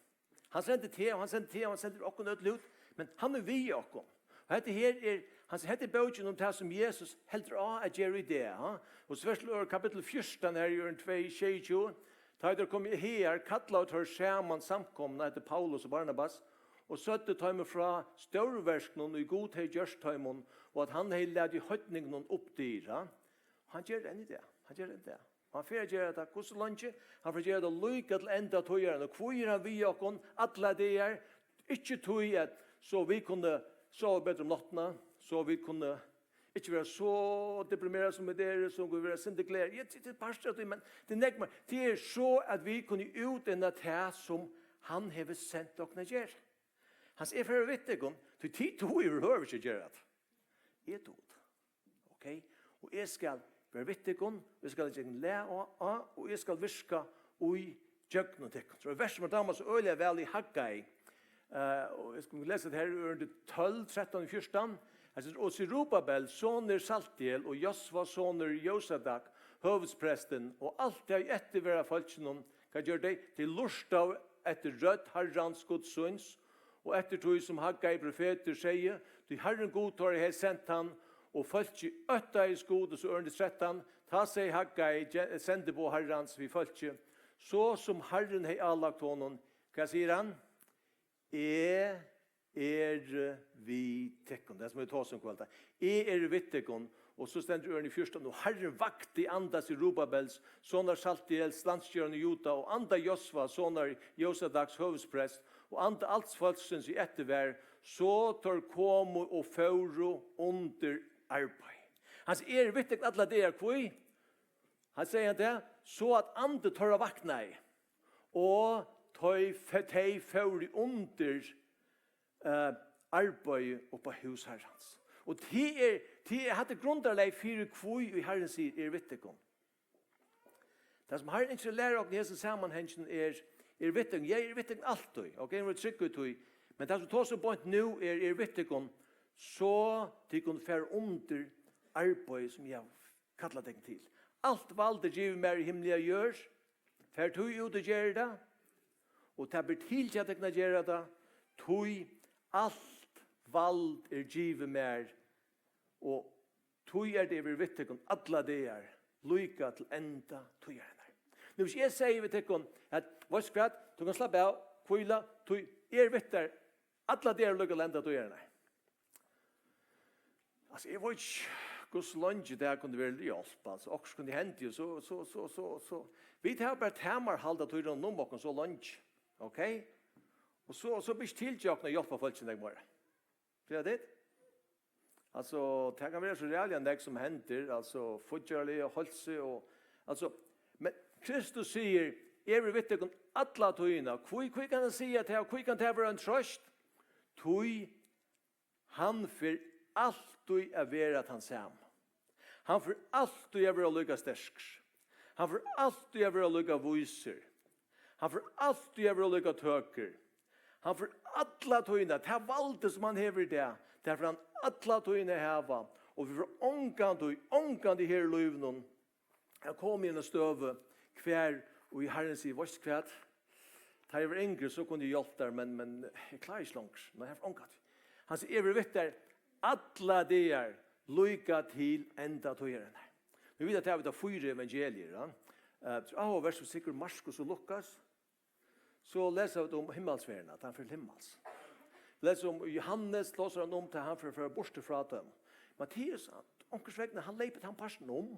Hann sendir teg, og hann sendir teg, og hann sendir okkum øll út, men hann er við okkum. Og hetta her er, hann, hetta er bókin um tað, sum Jesus heldur á at gera í dag, ha? Og so vers, kapittul fjúrtan her í Jørgen tvey, sjeyogtjúgu, "Tá ið teir komu hagar, kallaðu teir saman samkomuna," hetta er Paulus og Barnabas, "og søgdu teimum frá stórverkunum, ið Gud hevði gjørt teimum, og at hann hevði latið heidningunum upp dyr," ha? Hann ger tað enn í dag. Hann ger tað enn í dag. Og hann fer at gera tað hvussu leingi? Hann fer at gera tað líka til enda tíðarinnar. Og hví er hann við okkum allar dagar? Ikki tí at so vit kunnu sova betur um náttina, so vit kunnu ikki vera so deprimerað sum vit eru, so kunnu vit vera eitt sindur glaðari. Ja, tað, tað er partur av tí, men tað er nógv meir. Tað er so at vit kunnu útinna tað sum hann hevur sent okkum at gera. Hann sigur, "Eg fari við tykkum, tí tit duga yvirhøvur ikki at gera tað. Eg dugi tað." Ok? Og eg skal vera við tykkum, og eg skal leggja lag á, á, og eg skal virka í gjøgnum tykkum. So er vers, sum mær dámar so øgiliga væl í Haggai. Eh, og eg skal lesa tað her í ørindi tólv, trettan og fjúrtan. Her stendur, "Og Serubabel, sonur Saltiel, og Josva, sonur Jósadak, høvuðsprestin, og alt tað eftirvera fólkinum, hvat gjørdu tey? Tey lurtaðu eftir rødd Harrans Guds síns, og eftir tí, sum Haggai profetur segði, tí Harrin Gud teirra hevði sent hann, og fólkið óttaðist Gud." Og so ørindi trettan, "Tá segði Haggai, ge-, sendiboða Harrans, við fólkið, so sum Harrin hevði álagt honum." Hvat sigur hann? "Eg eri við tykkum." Tað, sum vit tosa um í kvøld. "Eg eri við tykkum." Og so stendur í ørindi fjúrtan, "Og Harrin vakti anda Serubabels, sonar Saltiels, landstjóran í Juda, og anda Josva, sonar Jósadaks, høvuðsprest, og anda als fólksins, ið eftir var, so teir komu og fóru undir arbeiði." Hann sigur, "Eg eri við tykkum allar dagar." Hví? Hann sigur hann tað, "So at andi teirra vaknaði, og tey fe-, tey fóru undir, eh, arbeiði upp á hús Harrans." Og tað er, tað er, hatta er grundarlag fyri, hví ið Harrin sigur: Eg eri við tykkum. Tað, sum Harrin ynskir at læra okkum í hesum samanhanginum, er: Eg eri við tykkum. Ja, eg eri við tykkum altíð. Ok, eg eri tryggur í tí. Men tað, sum tosar um beint nú, er: Eg eri við tykkum, so tit kunnu fara undir arbeiðið, sum eg havi kallað tykkum til. Alt vald er givið mær í himli og jørð. Far tú út og ger tað, og tað ber til hjá tykkum at gera tað, tí alt vald er givið mær, og tí er tað, eg verði við tykkum allar dagar, líka til enda tíðarinnar. Nú, hvis eg sigi við tykkum at: Veitst hvat, tú kanst slappa av, hvíla, tí eg eri við tær allar dagar, líka til enda tíðarinnar. Altso, eg veit ikki, hvussu leingi tað kundi verið til hjálp, altso, okkurt kundi hent, og so, so, so, so, so. Vit hava bara tamarhald á tí rundan um okkum so leingi, ok? Og so, so ber ikki til hjá okkum at hjálpa fólki nógv meira. Skilja tit? Altso, tað kann vera so ræðuliga nógv sum hendir, altso, fíggjarliga, heilsu og, altso, men Kristus sigur: Eg eri við tykkum alla tíðina. Hví, hví kann hann siga tað, og hví kann tað vera ein trøst? Tí hann fer altíð at vera tann sami. Hann fer altíð at vera líka sterkur. Hann fer altíð at vera líka vísur. Hann fer altíð at vera líka tøkur. Hann fer alla tíðina, tað valdið, sum hann hevur í dag, tað fer hann alla tíðina at hava. Og vit fara ongantíð, ongantíð her í lívinum at koma í eina støðu, hvar ið Harrin sigur: Veitst hvat? Tá eg var yngri, so kundi eg hjálpt tær, men, men eg klári ikki longur. Nei, eg fari ongantíð. Hann sigur: Eg verði við tær allar dagar, líka til enda tíðarinnar. Vit vita, at tað er tað fýra evangelier, ja. Eh, áhugavert, sum sikkurt Markus og Lukas, so lesa vit um himmalsferðina, at hann fer til himmals. Lesa um Jóhannes, tosar hann um, at hann fer, fer burtur frá teimum. Matteus, onkursvegna, hann leypir tann partin um.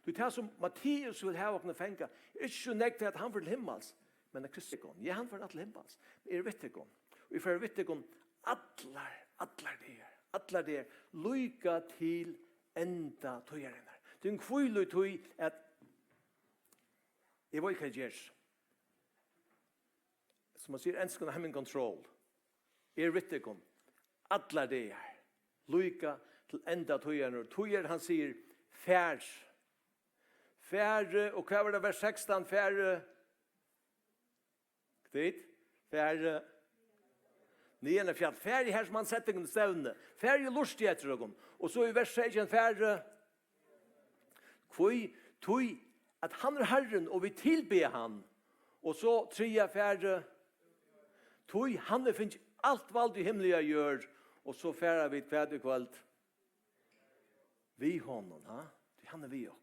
Tí tað, sum Matteus vil hava okkum at fanga, er ikki so nógv tað, at hann fer til himmals, men at Kristus kom. Ja, hann fer til himmals, men eg eri við tykkum. Og eg fari við tykkum allar, allar dagar, allar dagar, líka til enda tíðarinnar. Tað er ein hvíla í tí, at eg veit, hvat eg geri. Sum man sigur á enskum, I'm in control. Eg eri við tykkum allar dagar, líka til enda tíðarinnar. Tí er, hann sigur: Far. Far, og hvat var tað, vers sekstan? Far, tit? Far niðan á fjall. Far, har sum hann setti tykkum til stevnu. Far, eg lurti eftir tykkum. Og so í vers seytjan: Far, hví? Tí at hann er Harrin, og vit tilbiðja hann. Og so triðja: Far, tí hann hevur fingið alt vald í himli og á jørð. Og so fara vit hvat í kvøld? Við honum, ha? Tí hann er við okkum.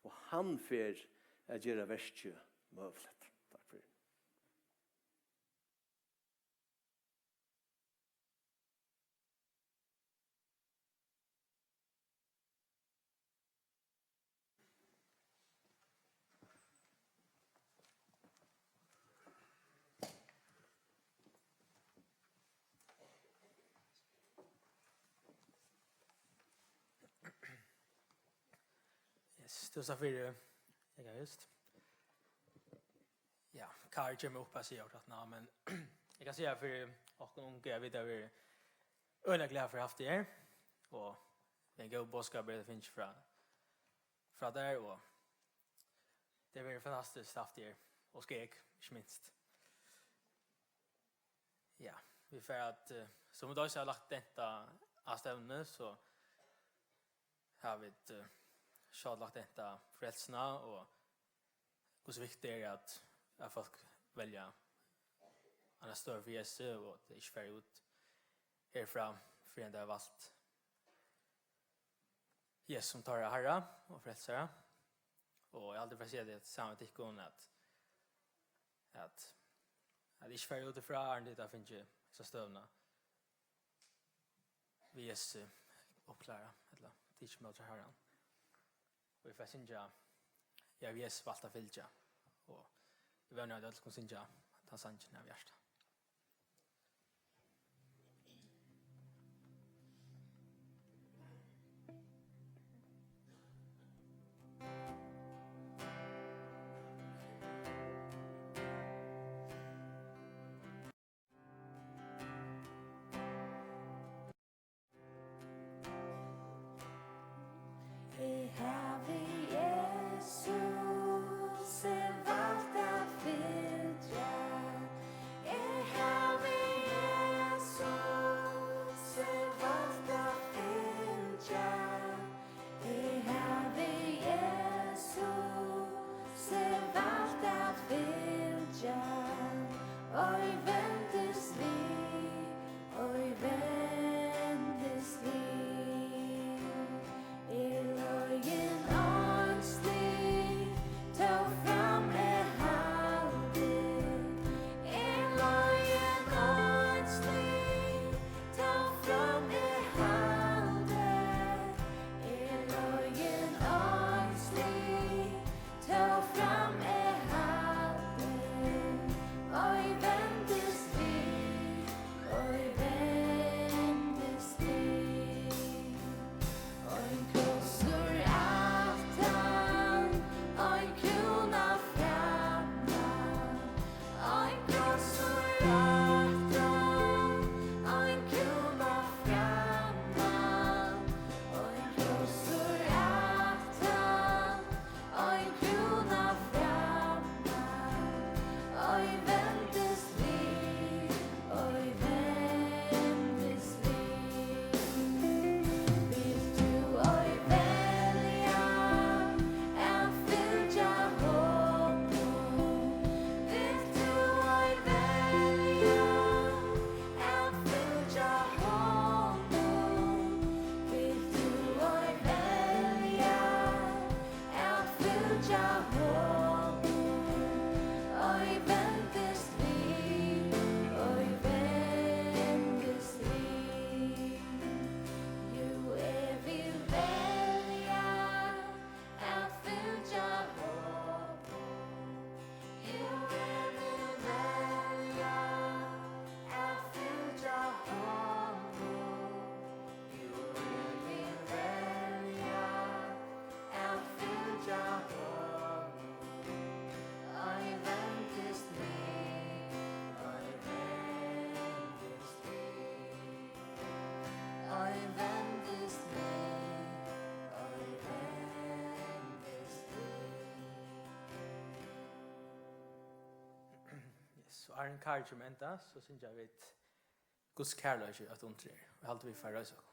Og hann fer at gera verkið møguligt. Takk fyri. Yes, tú sa fyri, eg kann just. Ja, Kari kemur upp her og sigur akkurat nú, men eg kann siga fyri okkum ungu, at vit hava verið øgiliga glað fyri at havt teg her, og ein góður boðskapur er at finna frá, frá tær, og tað hevur verið fantastiskt at havt teg her, og skeg, ikki minst. Ja, vit fara at, eh, sum vit eisini hava lagt dent á, á stevnuni, so hava vit, eh, sjálvt lagt dent á frelsuna, og hvussu viktigt er at, at fólk velja eina støðu fyri Jesu, og at tey ikki fara út herfrá, fyrr enn tey hava valt Jesus sum teirra Harra og Frelsara. Og eg haldi, fyri at siga tað sama við tykkum, at, at, at ikki fara út herfrá, áðrenn tit hava fingið hesa støðuna við Jesu uppklára, ella tikið ímóti Harranum. Og vit fara at syngja, ja, við Jesu valt at fylgja. Og eg vóni, at øll kunnu syngja tann sangin av hjarta. Havi Jesusi valt at fylgja. Eg havi Jesusi valt at fylgja. Eg havi Jesusi valt at fylgja. Ei vendist við, ei vendist við. Er leiðin einslig, tó fram eg haldi. Er leiðin einslig, tó fram eg haldi. Er leiðin einslig, tó fram eg haldi. Ei vendist við, ei vendist við. Ein krossur aftan, ein krúna framman. Ein krossur aftan, ein krúna framman. Ein krossur aftan, ein krúna framman. Ei vendist við, ei vendist við. Vilt tú ei velja at fylgja honum? Vilt tú ei velja at fylgja honum? Vilt tú ei velja at fylgja honum? Ei vendist við, ei vendist við. Jú, eg vil velja at fylgja honum. Jú, eg vil velja at fylgja honum. Jú, eg vil velja at fylgja honum. Ei vendist við, ei vendist við. Ei vendist við, ei vendist við. Yes, og áðrenn Kari kemur enda, so syngja vit Guds kærleiki, eitt undur er. Og eg haldi, vit fara at reisa okkum.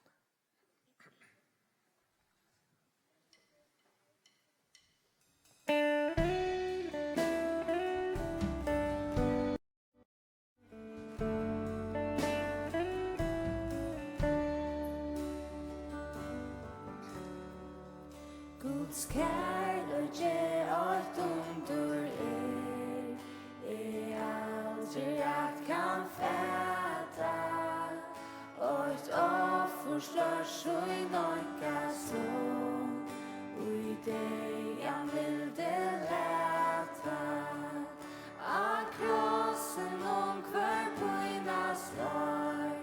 Guds kærleiki eitt undur er, eg aldri rætt kann fata. Eitt offur stórt, sín einkason í deyðan vildi lata. Á krossinum hvør pína slær,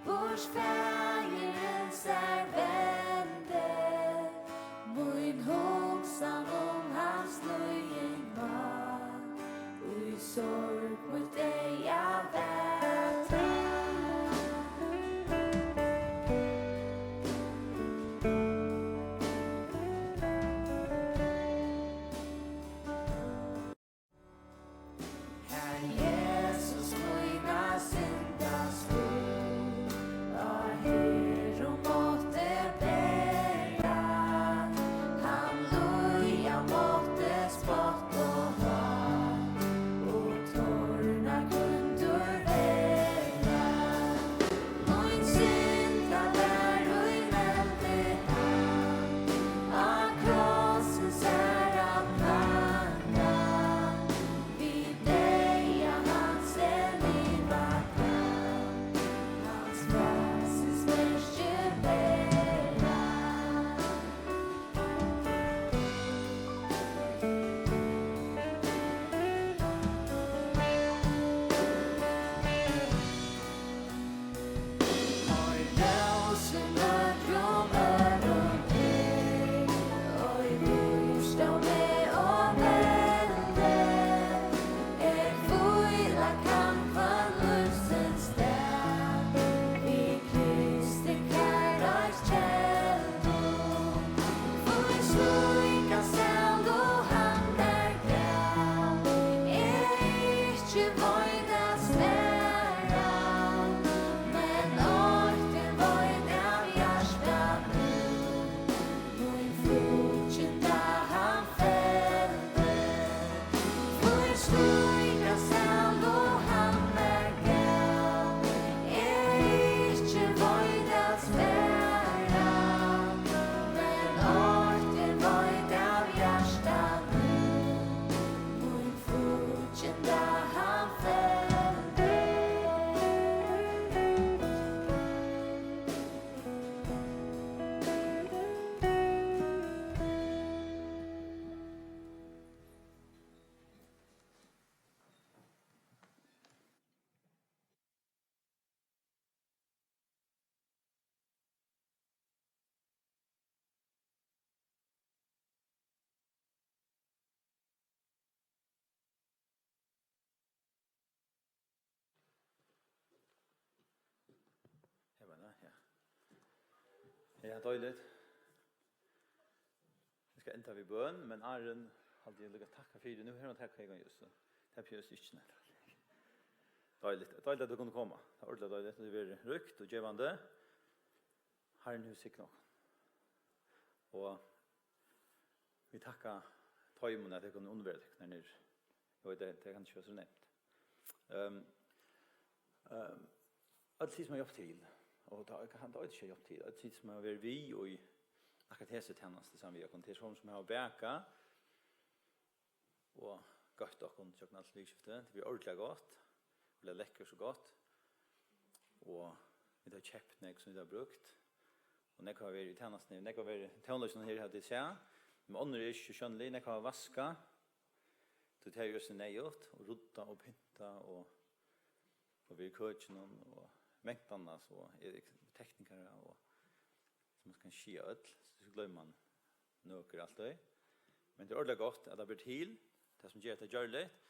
burt Faðirin sær vendi. Mín hugsan um hans líðing má í sorg mítt eyga væta. Har Jesus mína syndaskuld á Ja, deiligt. Eg skal enda við bøn, men áðrenn haldi eg líka takka fyri. Nú hevur hann takkað ein gong, Júst. Tað behøvist ikki, nei. Deiligt. Deiligt, at tú kundi koma. Tað er ordiliga deiligt. Tað er verið ríkt og gevandi. Harrin hevur signað okkum. Og vit takka teimum, at tey kunnu innvera tykkum her niðri. Eg veit, tað, tað kann ikki vera so nemt. Ehm, ehm, øll tit, sum hava hjálpt til, og tað, eg kann, tað er ikki hjálpt til, øll tit, sum hava verið við í akkurat hesi tænastu saman við okkum, tey, sum, sum hava bakað og gøtt okkum gjøgnum alt vikuskiftið, tað er ordiliga gott, ordiliga lekkurt og gott, og vit hava keypt nógv, sum vit hava brúkt, og nógv hava verið í tænastuni, nógv hava verið í tónleikinum her, hava tit sæð, men onnur eru ikki sjónlig, nógv hava vaskað, tí tað er jú so neyðugt, og rudda og pynta og, og vera í køkinum og mangt annað, so er teknikarar og, sum man skal siga, øll, so gloymir man nøkur altíð. Men tað er ordiliga gott, at tað ber til, tað sum ger tað gjørligt.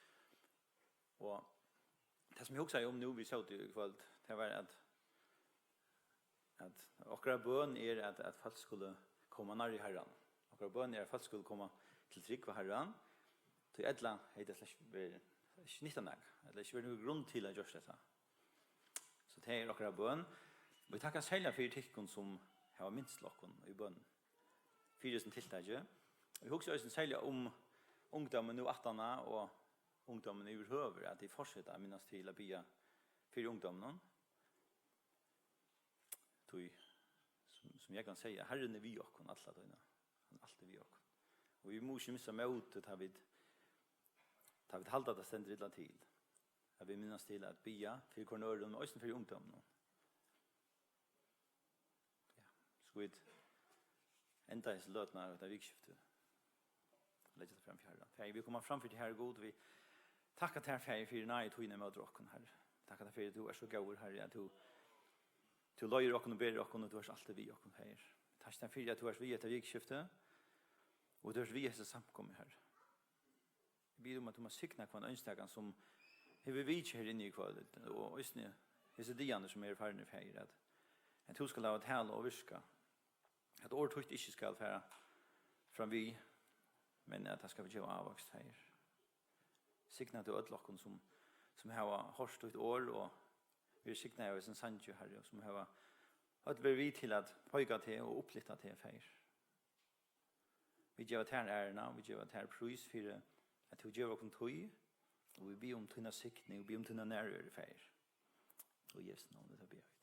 Og tað sum eg hugsaði um nú, vit sótu í kvøld, tað var at, at okkara bøn er at, at fólk skulu koma nær í Harran. Okkara bøn er at fólk skulu koma til trúgv á Harran. Tí ella hevði tað slett ikki verið, ikki nyttað nakað, ella ikki verið nøkur grund til at gjørt hetta. So tað er okkara bøn. Og vit takka serliga fyri tykkum, sum hava minst til okkum í bøn fyri hesum tiltaki. Og eg hugsi eisini serliga um ungdómin nú aftaná og ungdómin yvirhøvur, at tit fortseta at minnast til at biðja fyri ungdóminum. Tí, sum, sum eg kann siga, Harrin er við okkum alla tíðina. Hann er altíð við okkum. Og vit mugu ikki missa mótið, tá vit, tá vit halda, at tað stendur illa til. At vit minnast til at biðja fyri hvørjum øðrum, men eisini fyri ungdóminum. Ja, skulu vit enda hesa løtuna av hetta vikuskiftið. Leggja tað fram fyri Harran. Faðir, vit koma fram fyri teg, Harri Gud, vit takka tær, Faðir, fyri náði tína ímóti okkum, Harri. Takka tær fyri, at tú ert so góður, Harri, at tú, tú leiðir okkum og ber okkum, og tú ert altíð við okkum, Faðir. Takk tær fyri, at tú ert við hetta vikuskiftið, og tú ert við hesa samkomu, Harri. Eg biði um, at tú má signa hvønn einstakan, sum hevur vitjað her inni í kvøld, og eisini hesar dagarnar, sum eru farnir, Faðir, at, at tú skal hava talu og virka, at orð títt ikki skal fara fram við, men at tað skal geva ávøkst, Faðir. Signa tú øll okkum, sum, sum hava hoyrt títt orð og verið signaði av hesum sangi, Harri, og sum hava øll verið við til at feika teg og upplyfta teg, Faðir. Vit geva tær æruna, og vit geva tær prís fyri, at tú gevur okkum tíð, og vit biðja um tína signing, og biðja um tína nærveru, Faðir. Og í Jesu navni, vit biðja.